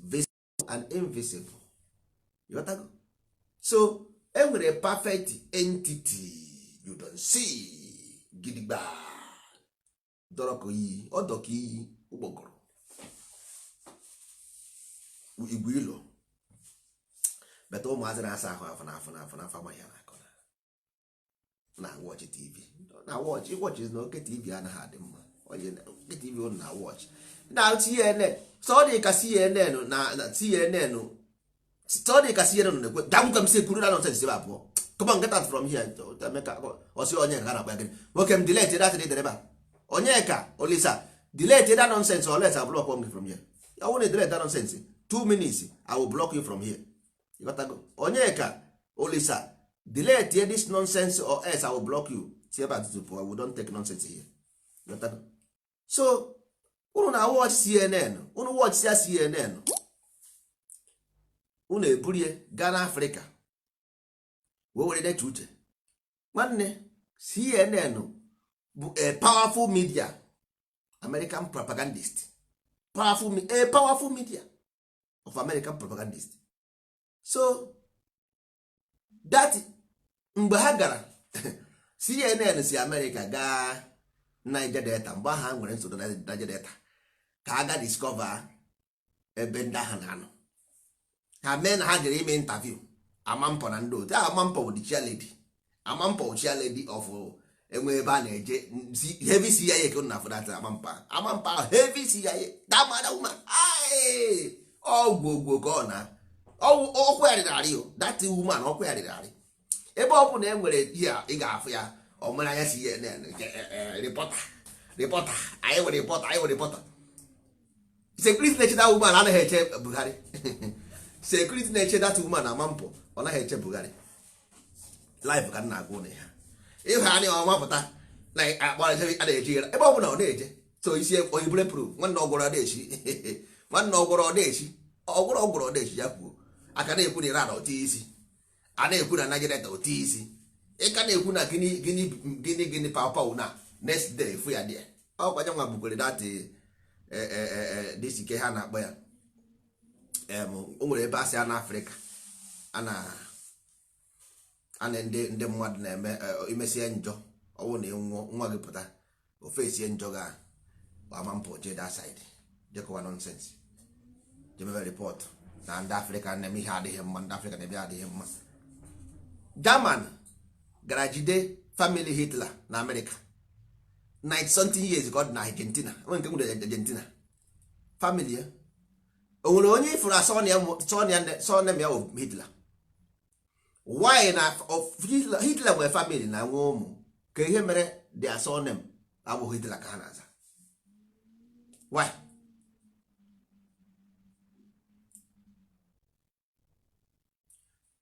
visible and invisible. You got to? So enwere perfect entity you don't see. Gidigba dọrọ ka iyi ọdọ ka iyi ụgbọgọrọ igwe ilo beta. Ụmụazị na-asa ahụ afọ n'afọ n'afọ n'afọ amaghị ya na-akọ na watch TV, na watch watch na oke TV anaghị adị mma. Onye oke TV ụnụ na watch na CNN, so ọ dị ka CNN na CNN, so ọ dị ka CNN na-ekwe da m si ekwuru na nonsense ebe abụọ. Come on, get out from here. Emeka ọsị onye ka na-akpa gịnị? Nwoke m, delete that thing ebe a. Onye ka Olisa, delete that nonsense or else I block you from here. I want to delete that nonsense. 2 minutes, I will block you from here. You got to go. Onye ka Olisa, delete this nonsense or else I will block you. Si ebe a tutu pụọ. We don't take nonsense here. You got to go. So unu na watch CNN, unu watch ya CNN, unu eburie gaa n'Afrịka wee were deche uche. Nwanne, CNN bụ a powerful media, American propagandist, powerful, a powerful media of American propagandist. So that mgbe ha gara, CNN si America gaa Niger Delta, mgbe ahụ ha nwere nsogbu na Niger Delta. Ka a ga discover ebe ndị ahụ na-anọ. Ha mee na ha jere ime interview Amampọ na ndị otu Amampọ bụ the chair lady. Amampọ bụ chair lady of enwe ebe a na-eje heavy CIA ka na afụdat Amampọ. Amampọ ahụ, heavy CIA, that mother woman, ọgwụ ogwo ka ọ na ọkwụ ya rịrị arị o. That woman, ọkwụ ya rịrị arị. Ebe ọ bụ na e nwere ihe a, ị ga-afụ ya. Ọ mere anya CNN reporter, reporter anyị nwere, reporter anyị nwere, reporter. Security na-eche that woman anaghị eche Buhari. Security na-eche that woman, Amampọ, ọ naghị eche Buhari. Live ka m na-agwa ụnụ ya. Ịhụ anya ọmapụta na akpọrọ a na-eje ebe ọ bụla ọ na-eje. So isi oyibure proof, nwanne, ọgwọrọ na-echi, nwanne, ọgwọrọ na-echi, ọgwọrọ ọgwọrọ na-echi. Ya kwuo aka na-ekwu na Iran otu isi a na-ekwu na Nigeria otu isi, ị ka na-ekwu na gịnị gịnị gịnị gịnị paw na next day fu ya dị ọkwanye nwa bukwere that dịsi ke ha na-akpọ ya. O nwere ebe a sị a na Afrịka a na ndị mmadụ na-eme imesie njọ, ọwụ na ịnwụọ, nwa gị pụta ofe esie njọ ga ama mpụ jee that side, jekọwa nonsense, jemebe report na ndị Afrịka na-eme ihe adịghị mma, ndị Afrịka na-eme adịghị mma. German gara jide family Hitler na Amerịka 90 something years ka ọ dị na Argentina. Onwe nke nwere Argentina family ya, o nwere onye ifuru surname ya bụ Hitler? Why na Hitler nwere family na nwe ụmụ ka ihe mere their surname abụghị Hitler ka ha na-aza? Why?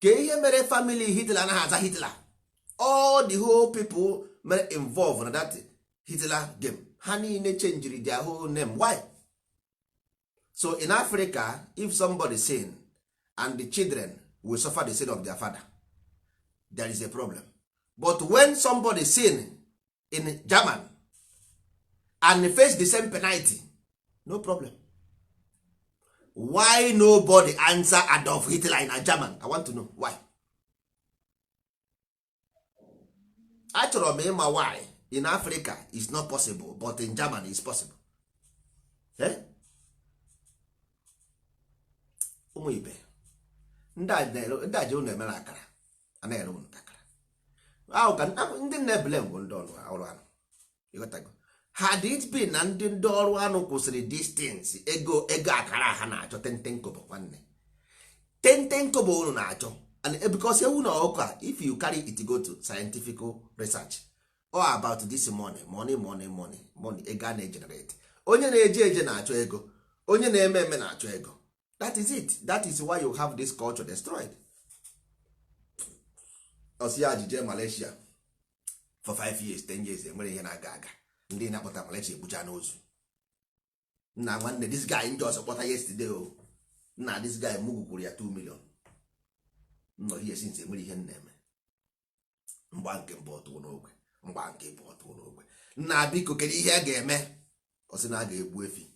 Ka ihe mere family Hitler anaghị aza Hitler? All the whole people mere involve na that Hitler game, ha niile changed their whole name. Why? So in Africa, if somebody sin and the children will suffer the sin of their father, there is a problem. But when somebody sin in German and face the same penalty, no problem. Why nobody answer Adolf Hitler in a German? I want to know why. Achọrọ m ịma why in Africa is not possible but in Germany is possible. Eh? Ụmụ ibe, ndị a ji unu emere akara, a na-ere unu akara ahụ ka ndị na-ebele bụ ndị ọrụ anụ. Ịghọtago? Had it been na ndị ọrụ anụ kwụsịrị distance ego ego akara ha na-achọ 10 kobo, nwanne, 10 kobo unu na-achọ. And because ewu na ọkụkọ a, if you carry it go to scientific research all about this money, money, money, money, money, ego a na-egenerate. Onye na-eje eje na-achọ ego, onye na-eme eme na-achọ ego. That is it. That is why you have this culture destroyed. Ọsị ya jije Malaysia for 5 years, 10 years, enwere ihe na-aga aga. Ndị na-akpọta Malaysia egbucha n'ozu. Nna, nwanne, this guy ndị ọzọ kpọta yesterday o, nna, this guy mugu kwuru ya 2 million nọ here since, enwere ihe m na-eme. Mgba nke mbụ ọtụ n'ogwe, mgba nke bụ ọtụ n'ogwe. Nna, biko, kedu ihe a ga-eme? Ọ sị na a ga-egbu efi.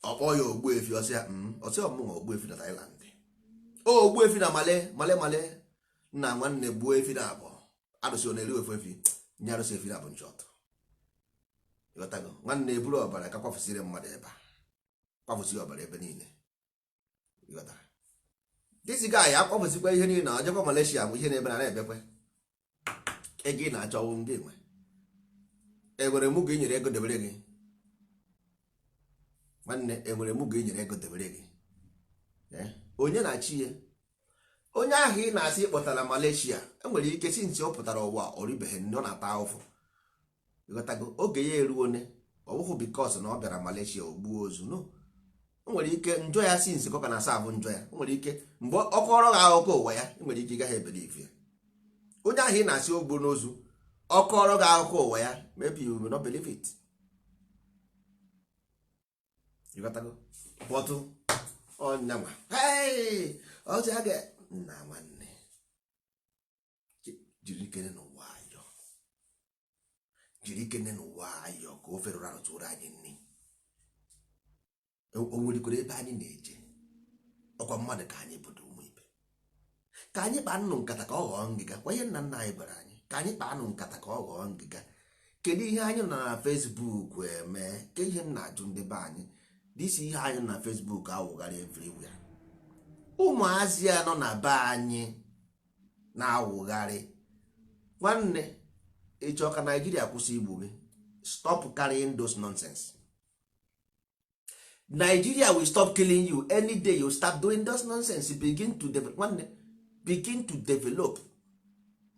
Ọkpọ ya ogbu efi. Ọsị ya ọsị ọmụnwa ogbu efi na Thailand, o ogbu efi na Male Male Male. Nna, nwanne, gbuo efi na abụọ. Arụsị ọ na-eri ofu efi nye arụsị, efi na abụ nchọtụ. Ịghọtago? Nwanne, eburu ọbara ka kwafụsịrị mmadụ ebe a, kwafụsị ọbara ebe niile. Ịghọtara? This guy akwafụsịkwa ihe niile na ọjọkwa Malaysia bụ ihe na-ebe na na-ebekwe ego ị na-achọ ọwụ ndị nwe enwere mụ ga enyere ego debere gị. Nwanne, enwere mụ ga enyere ego debere gị. Onye na-achị ya, onye ahụ ị na-asị kpọtara Malaysia, enwere ike si ntị ọ pụtara ụwa ọ ribeghị nne, ọ na-ata ahụfụ. Ịghọtago? Oge ya eruone. Ọ bụghị because na ọ bịara Malaysia o gbuo ozu. No, o nwere ike njọ ya si nsi ka na asa abụ njọ ya. O nwere ike mgbe ọ kọrọ gị akụkọ ụwa ya, ị nwere ike ị gaghị ebelieve ya. Onye ahụ ị na-asị o gburu n'ozu, ọ kọrọ gị akụkọ ụwa ya, maybe you will not believe it. Ịghọtago? But ọnyanwa, hey, ọzọ ya ga nna, nwanne, jiri ikene n'ụwa ayọ, jiri ikene n'ụwa ayọ ka ofe rụrụ arụ tụrụ anyị nri. O nwerikwara ebe anyị na-eje. Ọkwa mmadụ ka anyị bodo. Ụmụ ibe, ka anyị kpaa nnụ nkata ka ọ ghọọ ngịga. Kwa ihe nna nna anyị gwara anyị, ka anyị kpaa nụ nkata ka ọ ghọọ ngịga. Kedu ihe anyị nọ na Facebook eme? Ke ihe m na-ajụ ndị be anyị, this ihe anyị nọ na Facebook awụgharị everywhere, ụmụazị a nọ na be anyị na-awụgharị. Nwanne, ịchọ ka Naijiria kwụsị igbu gị? Stop carrying those nonsense. Nigeria will stop killing you any day you start doing those nonsense. Begin to develop, nwanne, begin to develop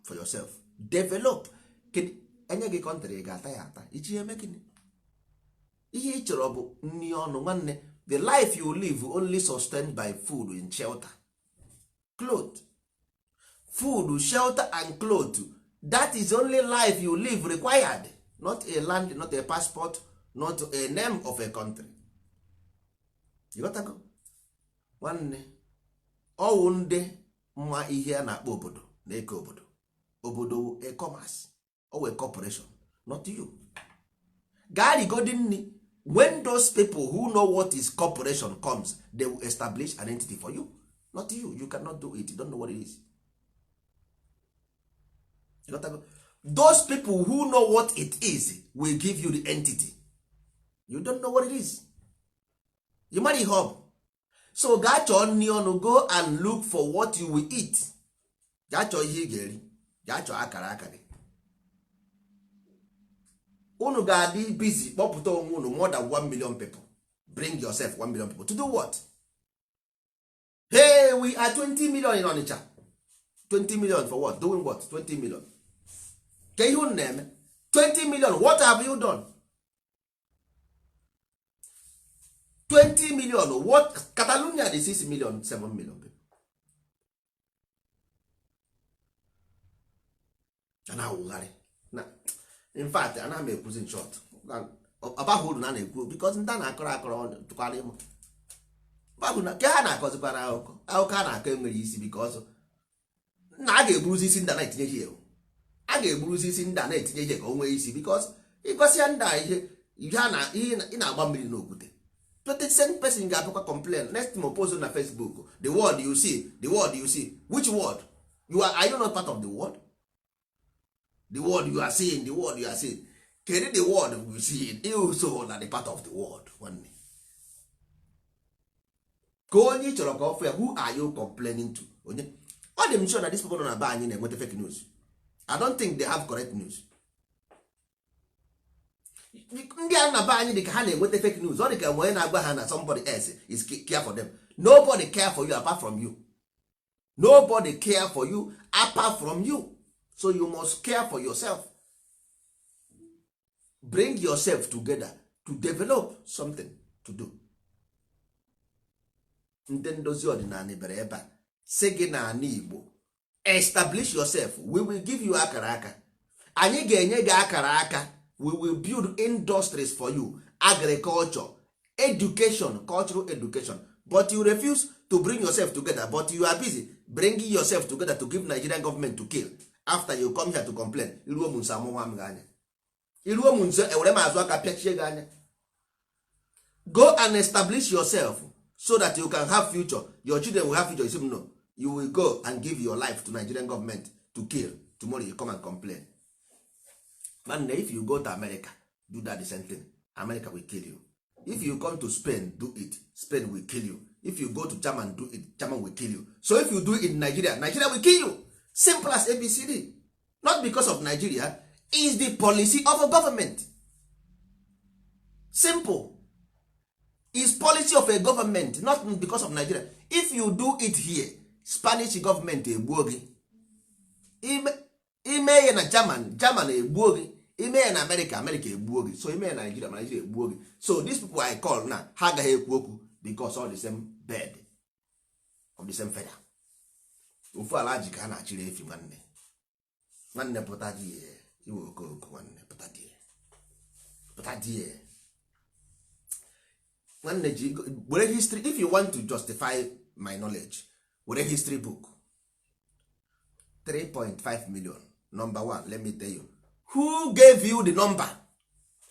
for yourself. Develop. Kedu enye gị country, ị ga-ata ya ata iji eme gịnị? Ihe ị chọrọ bụ nri ọnụ. Nwanne, the life you live only sustained by food and shelter, cloth. Food, shelter and cloth, that is only life you live required. Not a land, not a passport, not a name of a country. You got to go. Nwanne, ọwụ ndị mma ihe a na-akpọ obodo na-eke obodo. Obodo wụ a commerce or a corporation, not you. Gaa rigodi nri. When those people who know what is corporation comes, they will establish an entity for you, not you. You cannot do it. You don't know what it is. You got to go. Those people who know what it is will give you the entity. You don't know what it is. You mara ihe ọ bụ. So gaa chọọ nri ọnụ. Go and look for what you will eat. Gaa chọọ ihe ị ga-eri. Gaa chọọ akara aka gị. Unu ga-adị busy kpọpụta onwe unu more than 1 million people. Bring yourself 1 million people to do what? Hey, we are 20 million in Onitsha. 20 million for what? Doing what? 20 million, ka ihe unu na-eme? 20 million, what have you done? 20 million, what? Catalonia dị 6 million, 7 million people. A na-awụgharị na in fact, ana m ekwuzi in short, ọbaghị uru na a na-ekwu, because ndị a na-akọrọ akọrọ tụkwara ịma babụ na ke ha na-akọzikwara akụkọ. Akụkọ a na-akọ enwere isi, because na a ga-egburuzi isi ndị a na-etinye ihe, a ga-egburuzi isi ndị a na-etinye ihe ka o nwee isi, because ịgosi ya ndị a ihe ihe a na ihe ị na-agba mmiri n'okwute. 20 cent person ga-abịakwa complain next time, post na Facebook, "The world you see, the world you see." Which world you are? Are you not part of the world? The world you are seeing, the world you are seeing, kedu the world you see? You so na the part of the world, nwanne. Ka onye ị chọrọ ka ọ fụ ya, who are you complaining to? Onye ọ dị m sure na this people nọ na be anyị na-enweta fake news. I don't think they have correct news. Ndị a na be anyị dị ka ha na-enweta fake news. Ọ dị ka onye na-agwa ha na somebody else is care for them. Nobody care for you apart from you. Nobody care for you apart from you, so you must care for yourself. Bring yourself together to develop something to do. Ndị ndozi ọdịnala bịara ebe a sị gị na ala Igbo, establish yourself. We will give you akara aka. Anyị ga-enye gị akara aka. We will build industries for you, agriculture, education, cultural education, but you refuse to bring yourself together. But you are busy bringing yourself together to give Nigerian government to kill. After, you come here to complain. Iruo m nso, amụnwa m gị anya. Iruo m nso, ewere m azụ aka pịachie gị anya. Go and establish yourself so that you can have future, your children will have future. You say no, you will go and give your life to Nigerian government to kill. Tomorrow you come and complain. Man, if you go to America, do that the same thing, America will kill you. If you come to Spain, do it, Spain will kill you. If you go to German, do it, German will kill you. So if you do it in Nigeria, Nigeria will kill you. Simple as ABCD. Not because of Nigeria, is the policy of a government. Simple. Is policy of a government, not because of Nigeria. If you do it here, Spanish government egbuo gị. Ime ya na German, German egbuo gị. Ime ya na America, America egbuo gị. So ime ya na Nigeria, Nigeria egbuo gị. So these people I call na ha agaghị ekwu okwu because all the same bed of the same feather, ofu ala ji ka ha na-achịrị efi. Nwanne, nwanne, pụta die. Iwe okooko, nwanne, pụta die, pụta die. Nwanne, ji were history. If you want to justify my knowledge, were history book. 3.5 million, number one, let me tell you who gave you the number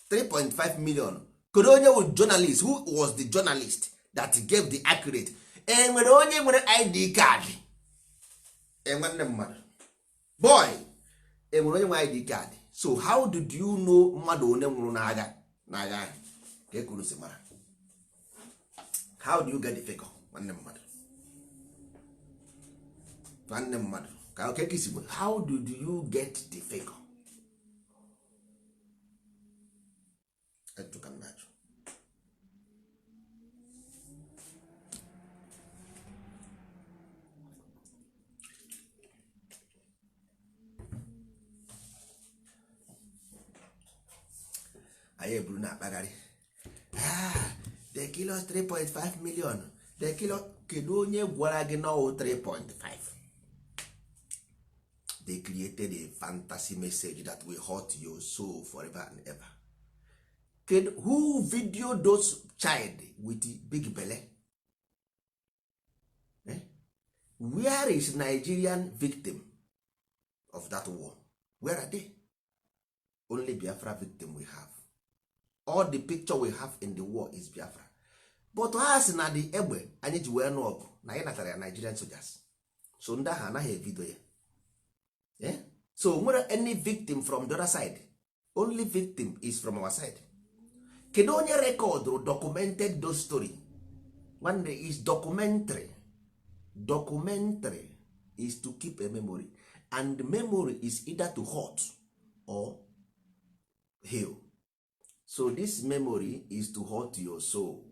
3.5 million. Kedu onye wụ journalist? Who was the journalist that gave the accurate? E nwere onye nwere ID card? E nwanne mmadụ boy, e nwere onye nwe ID card? So how did you know mmadụ one nwụrụ n'agha n'agha ahụ ka e kwuru si mara? How do you get the figure? Nwanne mmadụ, nwanne mmadụ, ka oke ka isi bụ, how did you get the figure? Ajụjụ ka m na-ajụ. Anyị eburu na-akpagharị, ah, they kill us 3.5 million, they kill us. Kedu onye gwara gị na ọwụ 3.5? They created a fantasy message that will hurt your soul forever and ever. Kedu who video those child with big belle? Eh? Where is Nigerian victim of that war? Where are they? Only Biafra victim we have. All the picture we have in the war is Biafra. But ha sị na the egbe anyị ji wee nụ ọgụ na anyị natara ya Nigerian soldiers, so ndị ahụ anaghị evido ya. Eh? So nwere any victim from the other side? Only victim is from our side. Kedu onye recordụrụ, documented those story? Nwanne, is documentary. Documentary is to keep a memory, and memory is either to hurt or heal. So this memory is to hurt your soul.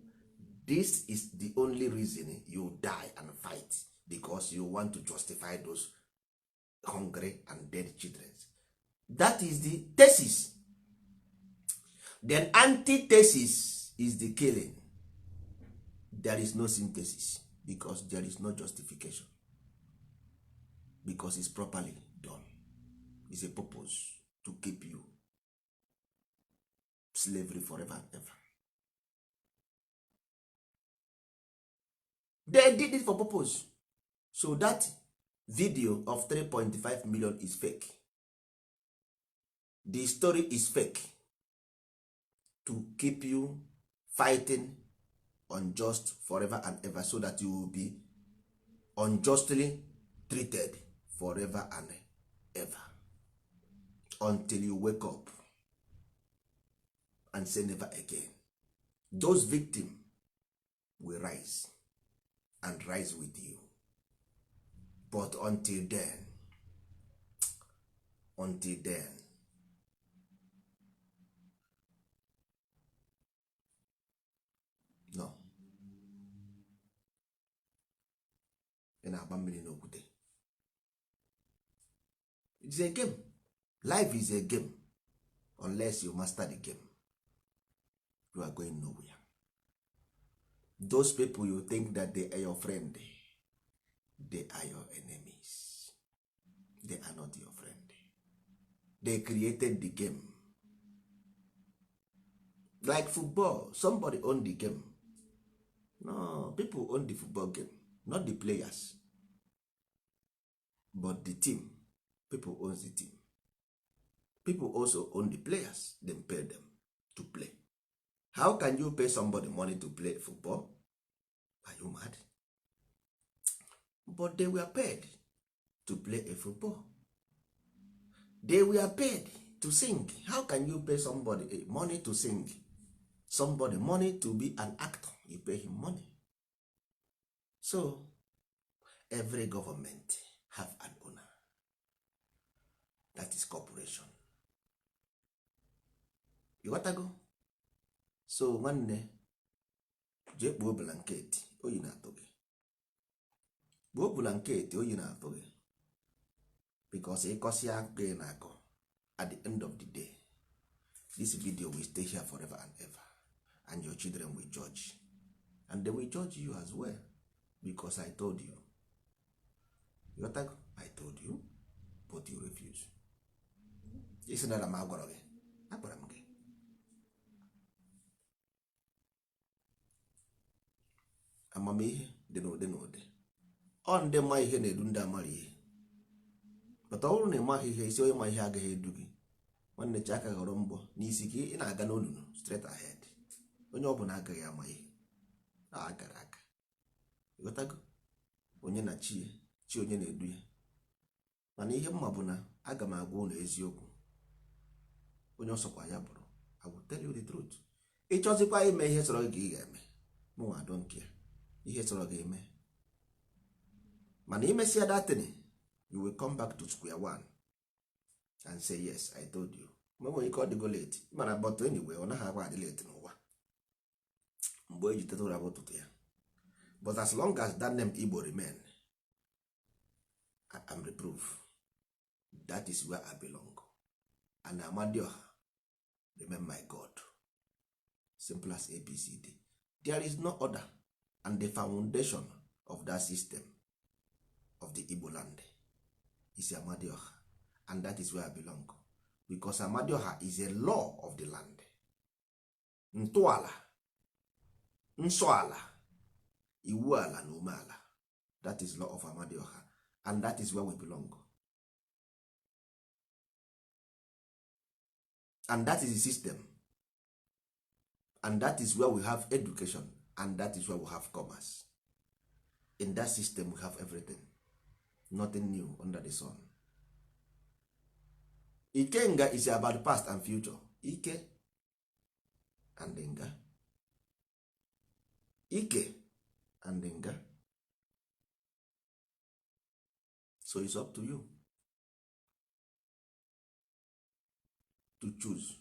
This is the only reason you die and fight, because you want to justify those hungry and dead children. That is the thesis. Then antithesis is the killing. There is no synthesis because there is no justification, because it's properly done. It's a purpose to keep you slavery forever and ever. They did it for purpose. So that video of 3.5 million is fake. The story is fake to keep you fighting unjust forever and ever, so that you will be unjustly treated forever and ever until you wake up and say never again. Those victims will rise and rise with you. But until then, until then, no, ị na-agba mmiri n'okwute. It's a game. Life is a game. Unless you master the game, you are going nowhere. Those people you think that they are your friend, they are your enemies. They are not your friend. They created the game. Like football, somebody own the game. No, people own the football game, not the players, but the team. People owns the team. People also own the players. Then pay them to play. How can you pay somebody money to play football? Are you mad? But they were paid to play a football. They were paid to sing. How can you pay somebody money to sing, somebody money to be an actor? You pay him money. So every government have an owner. That is corporation. You got to go. So nwanne, jee kpuo blanket, oyi na-atụ gị. Kpuo blanket, oyi na-atụ gị, because ịkọsịa akụkọ ị na-akọ, at the end of the day, this video will stay here forever and ever, and your children will judge, and they will judge you as well, because I told you. You got that? I told you, but you refuse. Isi nara m agwara gị, agwara m gị. Amamihe dị n'ụdị n'ụdị. Ọ ndị ma ihe na-edu ndị amara ihe. But ọ bụrụ na ị maghị ihe, isi onye ma ihe agaghị edu gị. Nwanne, chi aka ghọrọ mgbọ n'isi ka ị na-aga n'olulu straight ahead. Onye ọbụla agaghị ama ihe a gara aga. Ịghọtago? Onye na chi ya, chi onye na-edu ya. Mana ihe mma bụ na aga m agwa ụlọ eziokwu. Onye ọsọkwa ya bụrụ, I will tell you the truth. Ịchọzikwa ime ihe sọrọ gị ka ị ga-eme, mụnwa don't care. Ihe sọrọ gị eme, mana imesịa that thing, you will come back to square one and say, "Yes, I told you." Ma nwere ike ọ dịgo late, mana but anyway, ọ naghị agwa adị late n'ụwa. Mgbe eji teta ụra bụ ụtụtụ ya. But as long as that name Igbo remain, I am the proof that is where I belong, and Amadioha remain my God. Simple as ABCD. There is no other. And the foundation of that system of the Igbo land is Amadioha, and that is where I belong, because Amadioha is a law of the land. Ntọala, nsọala, iwu ala na umeala, that is law of Amadioha, and that is where we belong, and that is the system, and that is where we have education, and that is where we have commerce. In that system we have everything. Nothing new under the sun. Ikenga is about past and future. Ike and nga, ike and nga. So it's up to you to choose.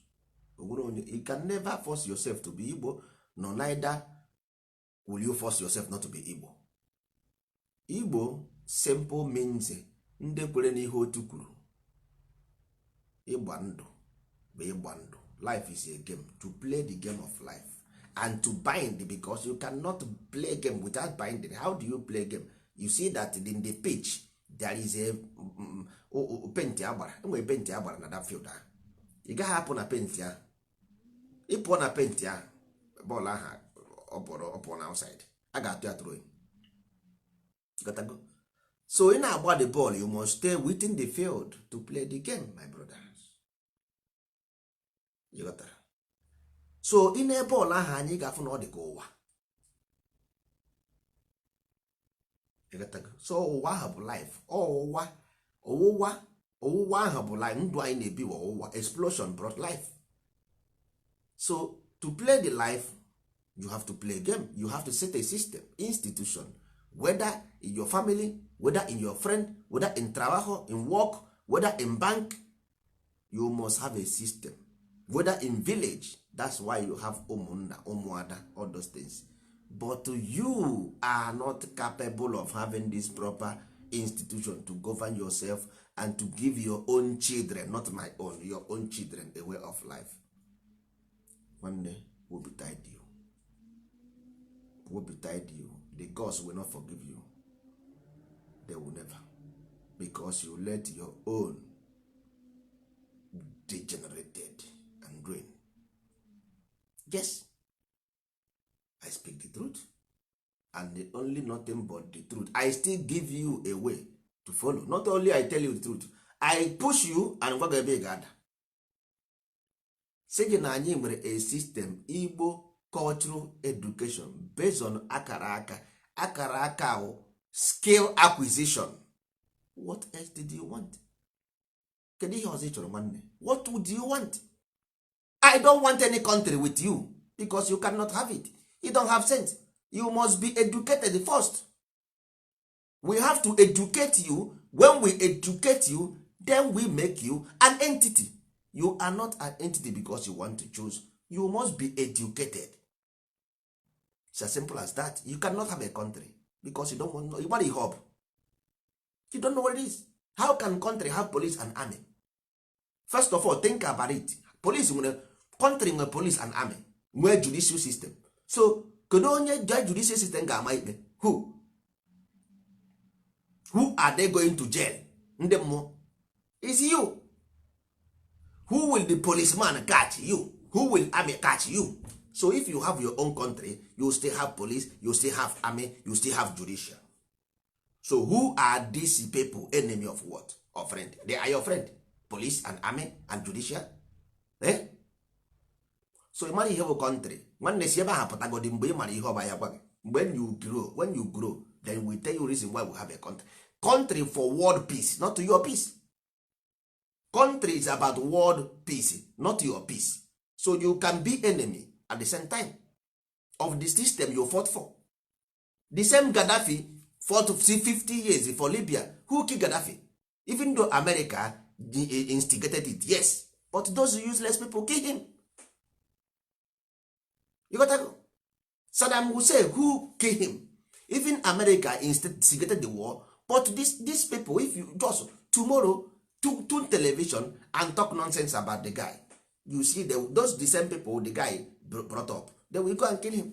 Onwere onye, you can never force yourself to be Igbo, no, neither will you force yourself not to be Igbo. Igbo simple means ndị kwere n'ihe otu kwuru. Ịgba ndụ bụ ịgba ndụ. Life is a game, to play the game of life and to bind, because you cannot play game without binding. How do you play game? You see that in the pitch there is a penti agbara. Enwere penti agbara na that field ahụ. Ị gaghị apụ na penti ahụ. Ị pụọ na penti ahụ, bọọlụ ahụ ọ pụọ na outside, a ga-atụ ya throwing. Ghọtago? So ị na-agba the ball, you must stay within the field to play the game, my brothers. You ghọtara? So ị na bọọlụ ahụ, anyị ga-afụ na ọ dị ka ụwa. You ghọtago? So ụwa ahụ bụ life. Ọwụwa, ọwụwa, ọwụwa ahụ bụ life. Ndụ anyị na-ebi bụ ọwụwa. Explosion brought life. So to play the life, you have to play game. You have to set a system, institution, whether in your family, whether in your friend, whether in trabajo, in work, whether in bank, you must have a system, whether in village. That's why you have ụmụnna, ụmụada, all those things. But you are not capable of having this proper institution to govern yourself and to give your own children, not my own, your own children, a way of life. Nwanne, will betide you, will betide you. The gods will not forgive you. They will never, because you let your own degenerated and ruin. Yes, I speak the truth, and the only nothing but the truth. I still give you a way to follow. Not only I tell you the truth, I push you and gwa gị ebe ị ga-ada. Sị gị na anyị nwere a system, Igbo cultural education, based on akara aka. Akara aka ahụ, skill acquisition. What else did you want? Kedu ihe ọzọ ị chọrọ, nwanne? What do you want? I don't want any country with you, because you cannot have it. You don't have sense. You must be educated first. We have to educate you. When we educate you, then we make you an entity. You are not an entity because you want to choose. You must be educated. It's as simple as that. You cannot have a country because you don't want, you want a hub. You don't know what it is. How can country have police and army? First of all, think about it. Police nwere country, nwere police and army, nwee judicial system. So kedu onye judicial system ga-ama ikpe? Who are they going to jail? Ndị mmụọ is you. Who will the policeman catch? You. Who will army catch? You. So if you have your own country, you still have police, you still have army, you still have judicial. So who are these people? Enemy of what? Or friend? They are your friend, police and army and judicial, eh? So ị mara ihe bụ country? Nwanne, si ebe ahụ pụtagodi. Mgbe ị mara ihe ọba ya gwa gị, mgbe you grow, when you grow, then we tell you reason why we have a country. Country for world peace, not to your peace. Country is about world peace, not your peace. So you can be enemy at the same time of the system you fought for. The same Gaddafi fought 50 years for Libya. Who killed Gaddafi? Even though America instigated it, yes, but those useless people kill him. You got to go. Saddam Hussein, who kill him? Even America instigated the war, but these people, if you just tomorrow to tune television and talk nonsense about the guy, you see those the same people the guy brought up, they will go and kill him.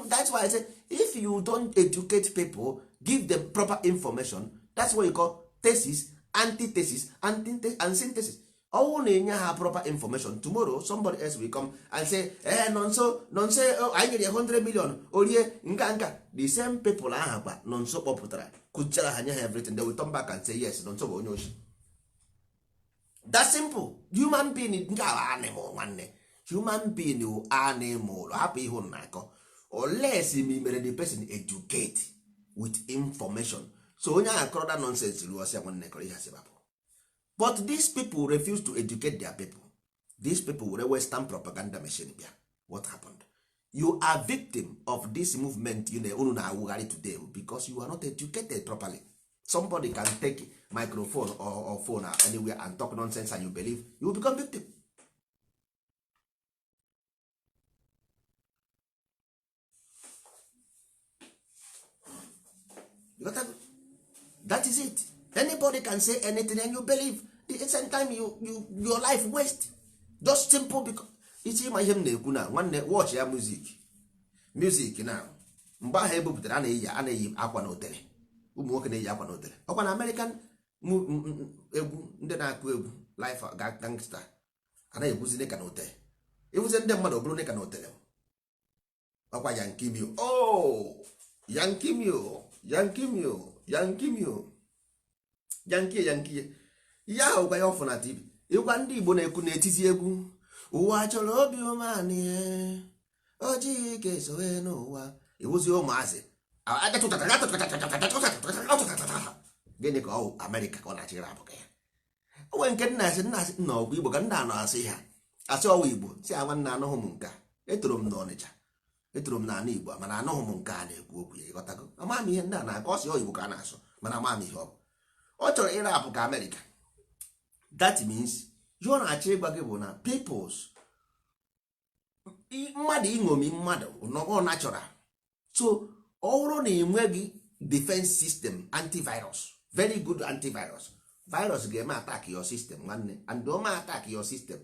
That's why I say, if you don't educate people, give them proper information, that's what you call thesis, antithesis, and synthesis. Ọwụ na-enye ha proper information, tomorrow somebody else will come and say, eh, Nonso, Nonso, oh, anyị nyere ya 100 million orie nka nka. The same people ahụ kwa Nonso kpọpụtara, kụchara ha, nye ha everything, they will turn back and say, yes, Nonso bụ onye oshi. That simple. Human being nke a animal, nwanne. Human being wụ animal. Hapụ ihe unu na-akọ, unless ma i mere the person educate with information. So onye ahụ akọrọ that nonsense ruo, ọsịa, nwanne, kọrọ ihe asị bapụ. But these people refuse to educate their people. These people were western propaganda machine bịa. What happened? You are victim of this movement. You know, unu na-awụgharị today because you are not educated properly. Somebody can take microphone or phone anywhere and talk nonsense and you believe, you will become victim. You got that? That is it. Anybody can say anything and you believe. The same time you your life waste, just simple, because isi ịma ihe m na-ekwu na, nwanne, watch ya music, music na mgbe ahụ ebupụtara, a na-eyi akwa na otele. Ụmụ nwoke na-eyi akwa na otele, ọkwa na American egwu, ndị na-akụ egwu life gangster a na-egwuzi ka na otele, ịwụzi ndị mmadụ ọ bụrụ ka na otele, ọkwa Yankee Mio, oh, Yankee Mio, Yankee Mio, Yankee Mio, Yankee, Yankee. Ihe ahụ gwa ya ọfụ na TV, ịgwa ndị Igbo na-ekwu n'etiti egwu, ụwa chọrọ obi umeanị, ojii ike sowe n'ụwa, iwuzi ụmụazị. Gịnị ka ọ bụ? Amerịka ka ọ na-achịrị abụ ka ya o nwere nke nna asị, nna asị nna ọgwụ Igbo ka nna anọ asị ha asị ọwa Igbo si a, nwanne, anụghị m nke a. Etoro m n'Ọnịcha, etoro m n'ala Igbo, mana anụghị m nke a na-ekwu okwu ya. Ịghọtago? Ama m ihe ndị a na-akọ. Ọsị Igbo ka a na-asụ, mana ama m ihe ọ bụ. Ọ chọrọ ịrapụ ka Amerịka. That means ihe ọ na-achọ ịgwa gị bụ na peoples, mmadụ iṅomi mmadụ nọgọ natural. So ọ bụrụ na ị nweghị defense system, antivirus, very good antivirus, virus ga-eme attack your system, nwanne, and o attack your system.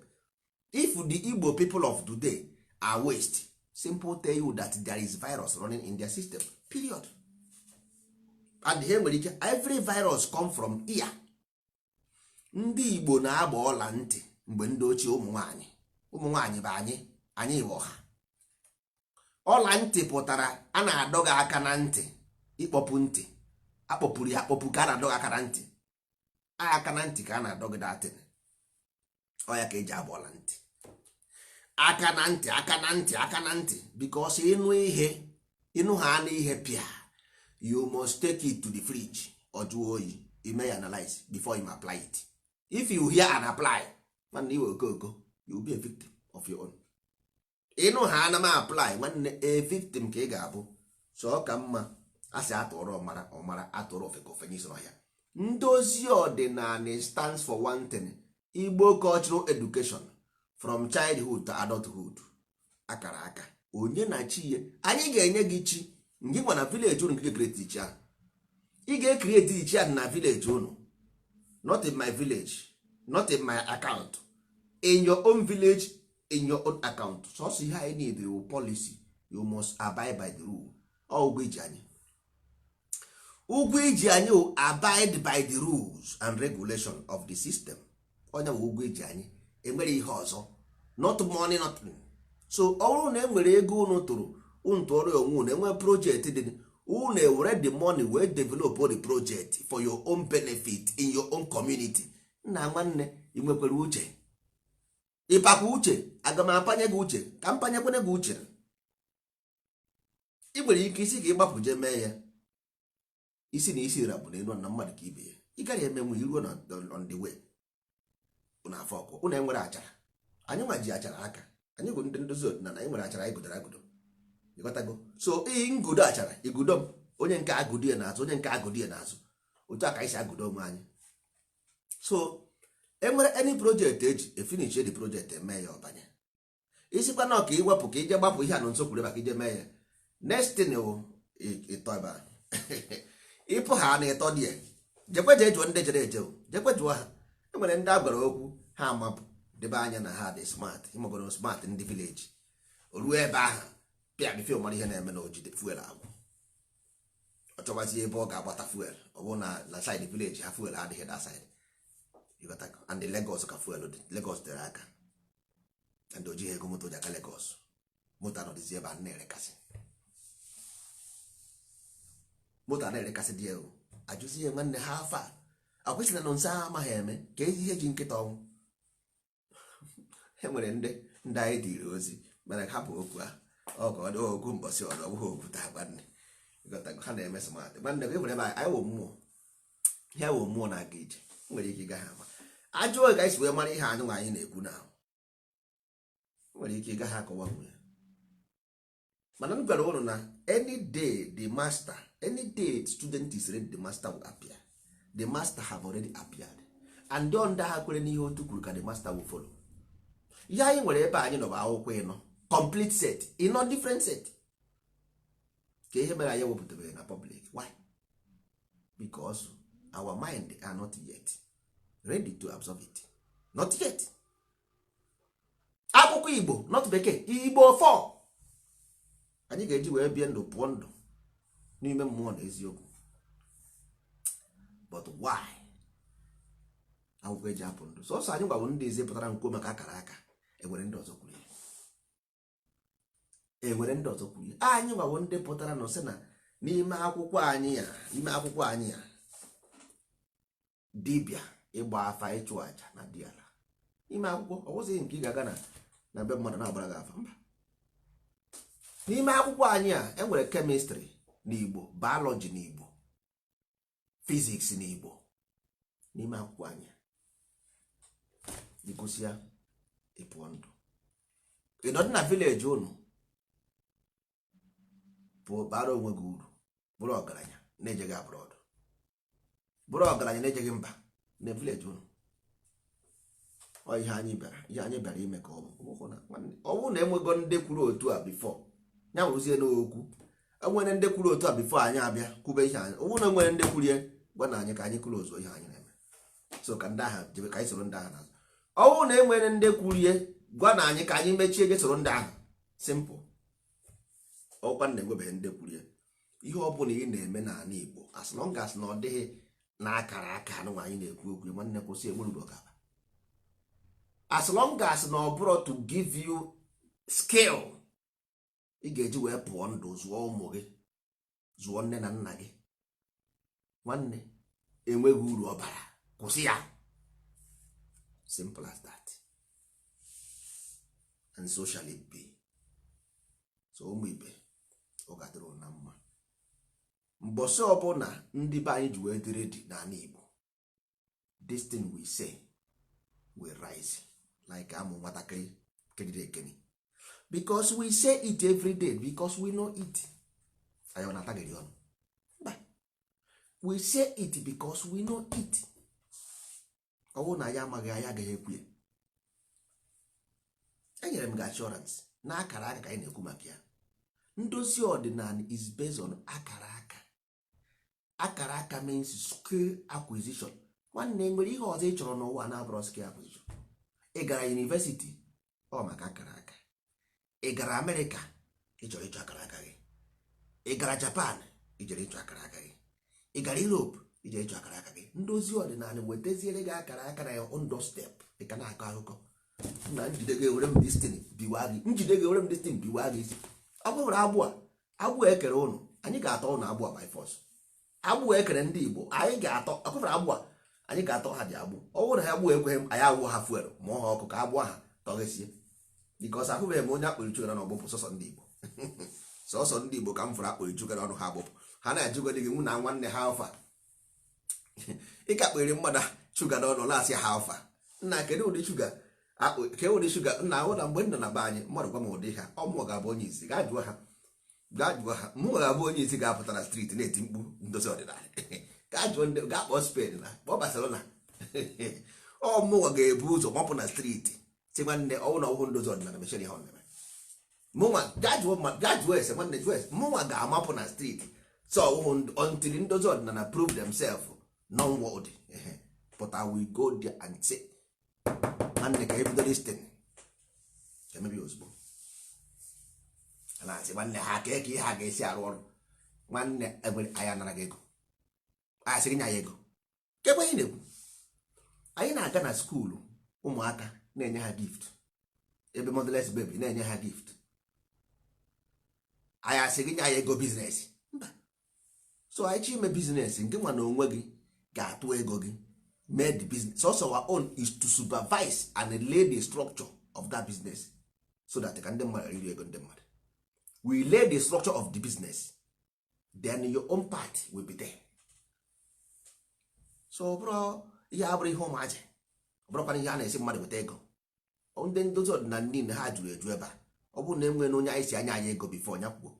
If the Igbo people of today are waste, simple tell you that there is virus running in their system, period. And he nwere ike, every virus come from ear. Ndị Igbo na-agba ọla ntị mgbe ndị ochie, ụmụ nwanyị, ụmụ nwanyị bụ anyị, anyị bụ ọha. Ọla ntị pụtara a na-adọ gị aka na ntị, ịkpọpụ ntị, akpọpụrụ ya akpọpụ, ka a na-adọ gị aka na ntị, aka na ntị ka a na-adọ gị datin. Ọ ya ka eji agba ọla ntị, aka na ntị, aka na ntị, aka na ntị, because ịnụ ihe, ịnụ ha anụ ihe pịa, you must take it to the fridge, ọ jụọ oyi, ime ya analyze before you apply it. If you hear and apply, nwanne, iwe okoko, you will be a victim of your own. Ịnụ ha ana m apply, nwanne, a victim ka ị ga-abụ. So ọ ka mma a sị atụrụ ọmara ọmara, atụrụ ofe ka ofenye isi n'ọhịa. Ndozi ọdịnala stands for one thing: Igbo cultural education from childhood to adulthood. Akara aka onye na chi ya, anyị ga-enye gị chi ngị nwa na village unu. Nke ga-ecreate chi ahụ, ị ga-ecreate chi ahụ na village unu, not in my village, not in my account, in your own village, in your own account. Sọsọ ihe anyị need bụ policy. You must abide by the rule. Ọ ụgwọ iji anyị, ụgwọ iji anyị wụ abide by the rules and regulation of the system. Onye bụ ụgwọ iji anyị, enwere ihe ọzọ, not money, nothing. So ọ bụrụ na e nwere ego unu tụrụ, unu tụọrọ ya onwe unu, enwe project dị, unu ewere the money wee develop the project for your own benefit in your own community. Nna, nwanne, ị nwekwara uche, ịpakwa uche, aga m apanye gị uche ka m panyekwene gị uche. Ị nwere ike isi ka ị gbapụ jee mee ya, isi na isi rabụ n'elu na mmadụ ka ibe ya, ị gaghị emenwu iruo na on the way. Unu afọ ọkụ, unu enwere achara. Anyị nwa ji achara aka. Anyị bụ ndị ndozi ọdịnala. Anyị nwere achara anyị godoro agodo, ịghọtago? So iyi ngudo achara igudo m, onye nke agụdo ya n'azụ, onye nke agụdo ya n'azụ. Otu a ka anyị si agụdo onwe anyị. So enwere any project eji efinish the project, eme ya ọbanye. Isikwa na ọka iwepụ ka ije gbapụ ihe a na nso kwuru maka ije mee ya, next thing wụ ịtọ ebe a ịpụ ha na ịtọ dị ya. Jekwe jee jụọ ndị jere eje o. Jekwe jụọ ha. Enwere ndị a gwara okwu, ha amapụ debe anya na ha dị smart. Ịmagoro smart ndị village. O ruo ebe ahụ, pịa bifo mara ihe na-eme na ojide fuel agwụ, ọ chọbazie ebe ọ ga-agbata fuel. Ọ bụrụ na side village ha, fuel adịghị that side. Ịghọtago? And Lagos ka fuel dị. Lagos tere aka and o jighị ego moto ji aga Lagos. Moto anọdịzi ebe a na-erekasị, moto a na-erekasị dị ego. Ajụzi ya, nwanne ha, afọ a akwụsịrị na nso amaghị eme ka ezi ihe ji nkịta ọnwụ. E nwere ndị anyị dịrị ozi, mana hapụ okwu a. Ọ ka ọ dị okwu mbọsị ọzọ, ọ bụghị okwu taa. Nwanne, ịghọtago? Ha na-eme smart. Nwanne gị nwere ebe anyị wụ mmụọ, ha wụ mmụọ na-aga ije. Nwere ike ịga ha ama ajụ oge ka anyị si wee mara ihe anyị nwa anyị na-ekwu na nwere ike ịga ha akọwa nwe ya. Mana m gwara ụnụ na any day the master, any day student is ready, the master will appear. The master have already appeared and ndị ndị ha kwere n'ihe otu kwuru ka the master will follow. Ihe anyị nwere ebe anyị nọ bụ akwụkwọ ịnọ, complete set ịnọ, different set. Ka ihe mere anyị ewepụtabeghị na public, why? Because our mind are not yet ready to absorb it, not yet. Akwụkwọ Igbo, not bekee, Igbo 4 anyị ga-eji wee bie ndụ, pụọ ndụ n'ime mmụọ na eziokwu. But why akwụkwọ eji apụ ndụ sọsọ anyị gwabụ ndị eze pụtara nkwuo maka akara aka? Enwere ndị ọzọ kwuru ya, enwere ndị ọzọ kwuru ya. Anyị gwabụ ndị pụtara nọ sị na n'ime akwụkwọ anyị ya, n'ime akwụkwọ anyị ya, dibịa, ịgba afa, ịchụ aja na diala n'ime akwụkwọ. Ọ bụzighị nke ị ga-aga na be mmadụ na-agbara gị afa, mba. N'ime akwụkwọ anyị a, enwere chemistry n'Igbo, biology n'Igbo, physics n'Igbo. N'ime akwụkwọ anyị a, ịgụsịa, ịpụọ ndụ. Ị nọdụ na village unu, pụọ, bara onwe gị uru, bụrụ ọgaranya na-ejeghị abroad, bụrụ ọgaranya na-ejeghị mba na village unu. Ọ ihe anyị bịara, ihe anyị bịara ime ka ọ bụ ọ bụrụ na enwego ndị kwuru otu a before ya, wụrụzie n'okwu. Enwere ndị kwuru otu a before anyị abịa kwube ihe anyị. Ọ bụrụ na enwere ndị kwuru ya, gwa na anyị ka anyị kwuru ozu ihe anyị na-eme. So ka ndị agha jebe, ka anyị soro ndị agha n'azụ. Ọ bụrụ na enwere ndị kwuru ya, gwa na anyị ka anyị mechie, je soro ndị ahụ. Simple. Ọkwa na enwebeghị ndị kwuru ya. Ihe ọ bụla ị na-eme n'ala Igbo, as long as na ọ dịghị na akara aka anụ anyị na-ekwu okwu, nwanne, kwụsị. Enwere uru ọgaba as long as na ọ bụrụ to give you skill ị ga-eji wee pụọ ndụ, zụọ ụmụ gị, zụọ nne na nna gị. Nwanne, enweghị uru ọ bara, kwụsị ya. Simple as that, and so shall it be. So ụmụ ibe, ọ ga-adịrị unu na mma. Mbọsị ọbụla ndị be anyị ji wee dị ready n'ala Igbo, this thing we say will rise like amụ nwatakịrị keriri ekeni, because we say it every day, because we know it. Anyị ọ na-atagịrị ọnụ? Mba. We say it because we know it. Ọ bụrụ na anyị amaghị, anyị agaghị ekwu ya. Enyere m gị assurance na akara aka ka anyị na-ekwu maka ya. Ndozi ọdịnala is based on akara aka. Akara aka means skill acquisition. Nwanne, nwere ihe ọzọ ị chọrọ n'ụwa na-abụrọ skill acquisition? Ị gara university, ọ maka akara aka. Ị gara Amerịka, ị chọrọ ịchọ akara aka gị. Ị gara Japan, ị jere ịchọ akara aka gị. Ị gara Europe, ị jere ịchọ akara aka gị. Ndozi ọdịnala wetaziere gị akara aka na your own doorstep. Ị ka na-akọ akụkọ na njide gị ewere m destiny biwa gị, njide gị ewere m destiny biwa gị isi. Ọ bụrụ agbụ a, agbụ a ekere ụnụ, anyị ga-atọ ụnụ agbụ a by force. Agbụ a ekere ndị Igbo, anyị ga-atọ. Ọkụfere agbụ a, anyị ga-atọ ha dị agbụ. Ọ bụrụ na ha agbụ ekweghị m, anyị awụ ha fuel, mụọ ha ọkụ ka agbụ ha tọghesie, because ahụbeghị m onye akpụrụ chugara n'ọgbụpụ. Sọsọ ndị Igbo, sọsọ ndị Igbo ka m fụrụ akpụrụ chugara ọnụ ha agbụpụ. Ha na-ajụgodi gị nwụ na nwanne ha, alfa ị ka kpere mmadụ shuga n'ọnụ na-asị ha alfa. Nna, kedu ụdị shuga? Kedu ụdị shuga? Nna, ahụ na mgbe m nọ na be anyị, mmadụ gwa m ụdị ha, ọ mụọ ga-abụ onye isi gaa jụọ ha, gaa jụọ ha. Mụ ga-abụ onye isi ga-apụta na street na-eti mkpu ndozi ọdịnala. Gaa jụọ ndị, gaa kpọọ Spain na kpọọ Barcelona. Ọ mụnwa ga-ebu ụzọ mapụ na street, si nwanne, ọwụ na ọwụ ndozi ọdịnala mechie ihe ọ na-eme. Mụnwa, gaa jụọ, gaa jụọ ese, nwanne, jụọ ese. Mụnwa ga-amapụ na street, so ọwụhụ until ndozi ọdịnala prove themselves non-worthy. But I will go there and say, nwanne, ka ebido this thing, emebi ozugbo. Na-asị nwanne ha ka ka ihe a ga-esi arụ ọrụ. Nwanne, enwere anyị anara gị ego, anyị sịrị nye anyị ego kekwe anyị na-ekwu. Anyị na-aga na school ụmụaka na-enye ha gift, ebe motherless baby na-enye ha gift. Anyị asị gị nye anyị ego business? Mba. So anyị chọ ime business nke nwa na onwe gị ga-atụ ego gị mee the business. So our own is to supervise and lay the structure of that business so that ka ndị mmadụ riri ego ndị mmadụ. We lay the structure of the business, then your own part will be there. So ọ bụrụ ihe abụrụ ihe ụmụaji, ọ bụrụkwana ihe a na-esi mmadụ weta ego. Ndị ndozi ọdịnala niile ha juru eju ebe a. Ọ bụrụ na enwere onye anyị si anya anyị ego before ya kwuo,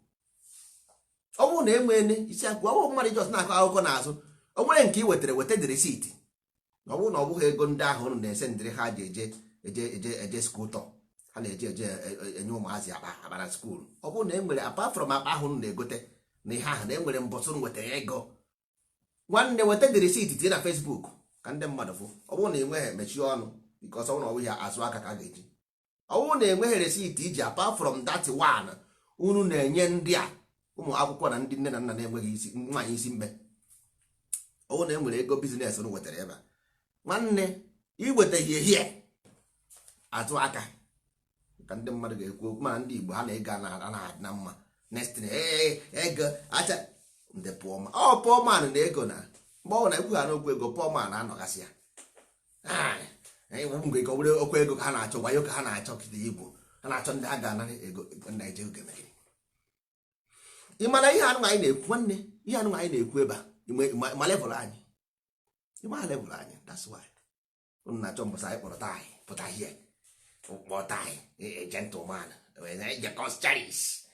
ọ bụrụ na enwere isi akwụ, ọ bụrụ mmadụ just na-akọ akụkọ n'azụ, o nwere nke ị wetara, weta the receipt. Na ọ bụrụ na ọ bụghị ego ndị ahụ unu na-ese ndịrị ha ji eje eje eje eje school tour, ha na-eje eje enye ụmụazị akpa akpa na school. Ọ bụrụ na e nwere, apart from akpa ahụ unu na-egote na ihe ahụ, na e nwere mbọsụ unu wetara ego, nwanne, weta the receipt, tinye na Facebook ka ndị mmadụ fụ. Ọ bụrụ na enweghị, mechie ọnụ, because ọ bụrụ na ọ bụghị azụ aka ka a ga-eji. Ọ bụrụ na enweghị receipt iji apart from that one unu na-enye ndị a ụmụ akwụkwọ na ndị nne na nna na-enweghị isi nwaanyị isi mbe, ọ bụrụ na e nwere ego business unu wetara ebe a, nwanne, iwetaghị ehie azụ aka ka ndị mmadụ ga-ekwu okwu. Mana ndị Igbo ha na-ego anaghị adị na mma. Next thing, ee, ego acha ndị poor man, ọ poor man na ego na mgbe ọ na-ekwu ha n'okwu ego, poor man anọgasị ya mgbe ka ọ bụrụ okwu ego ka ha na-achọ, wayo ka ha na-achọ. Kịta igbo ha na-achọ ndị ha ga-anara ego Naijiria ga-emegide. Ị mana ihe anụ anyị na-ekwu, nwanne, ihe anụ anyị na-ekwu ebe a, ma level anyị, ịma level anyị. That's why unu na-achọ mbọsị anyị kpọrọ anyị pụta hie kpọta anyị gentleman Jacobs Charis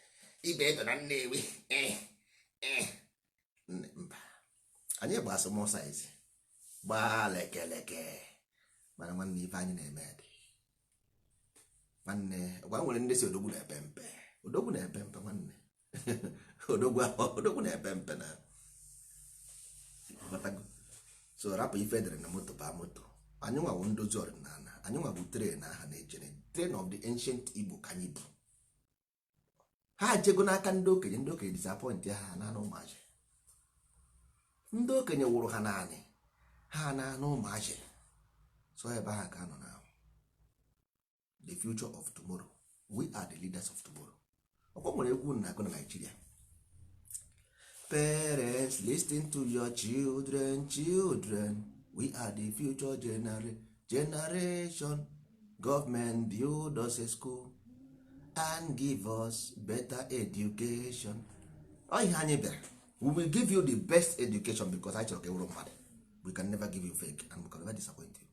ibe edo na Nnewi. Mba, anyị gba small size, gbaa lekeleke. Mana nwanne, ife anyị na-eme dị, nwanne, gwa nwere ndị si odogwu na-epe mpe, odogwu na-epe mpe, nwanne, odogwu, odogwu na-epe mpe na. So rapụ ife edere na moto baa moto. Anyị nwawo ndozi ọdịnala, anyị nwa bụ train aha na-echere, train of the ancient Igbo ka anyị bụ. Ha jego n'aka ndị okenye, ndị okenye disappoint ha na anụ ụmụazị. Ndị okenye wụrụ ha naanị ha na anụ ụmụazị. So ebe ahụ ka nọ na the future of tomorrow. We are the leaders of tomorrow. Ọkwa nwere egwu na-agụ na Nigeria: "Parents, listen to your children, children, we are the future generation. Government, build us a school and give us better education." Ọ ihe anyị bịara. We will give you the best education because anyị chọrọ ka e wụrụ mmadụ. We can never give you fake and we can never disappoint you.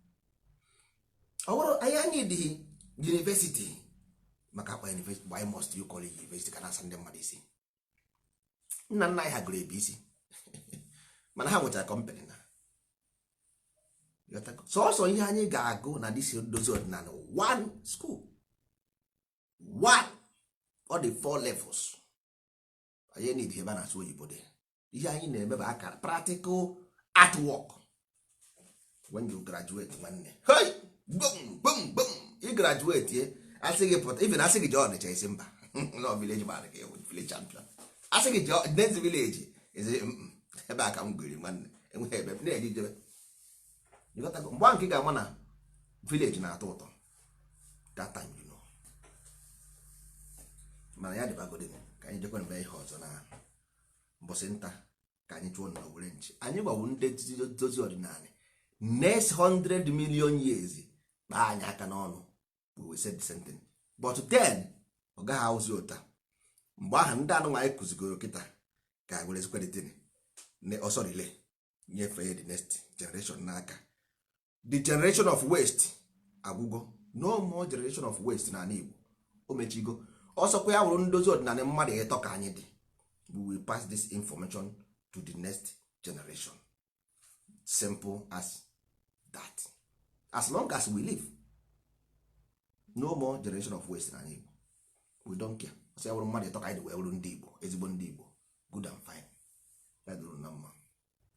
Ọ bụrụ anyị dịghị university maka akpa university, why must you call it university? Ka na-asa ndị mmadụ isi. Nna nna anyị ha gụrụ ebe isi, mana ha nwechara company na sọsọ ihe anyị ga-agụ na this ndozi ọdịnala. One school, one, ọ dị four levels. Anyị need ebe a na-asụ oyibo dị. Ihe anyị na-eme bụ akara practical artwork. When you graduate, nwanne, hey, gbom gbom gbom, ị graduate ye, asị gị pụta. Even asị gị jee Ọnịcha, isi mba, no village man ka ewu, village champion. Asị gị jee next village, ezi ebe a ka m gwiri, nwanne, enweghị ebe m na-eji jebe. Ịghọtago? Mgbe ahụ nke ị ga-ama na village na-atọ ụtọ, that time you know. Mana ya dịbagodi ka anyị jekwa mgbe ihe ọzọ na mbọsị nta ka anyị chụọ na were nchi. Anyị gbawu ndị dozi ọdịnala. Next 100 million years, kpaa anyị aka n'ọnụ, we will say the same thing. But then ọ gaghị awụzi ụta. Mgbe ahụ ndị anụ anyị kụzigoro kịta ka were zikwa ọsọ rile nyefee the next generation n'aka, the generation of waste. Agwụgo. No more generation of waste n'ala Igbo. O mechigo. Ọsọkwa ya wụrụ ndozi ọdịnala mmadụ ịtọ ka anyị dị, we will pass this information to the next generation. Simple as that. As long as we live, no more generation of waste n'ala Igbo. We don't care. Ọsọ ya wụrụ mmadụ ịtọ ka anyị dị wee wụrụ ndị Igbo, ezigbo ndị Igbo, good and fine.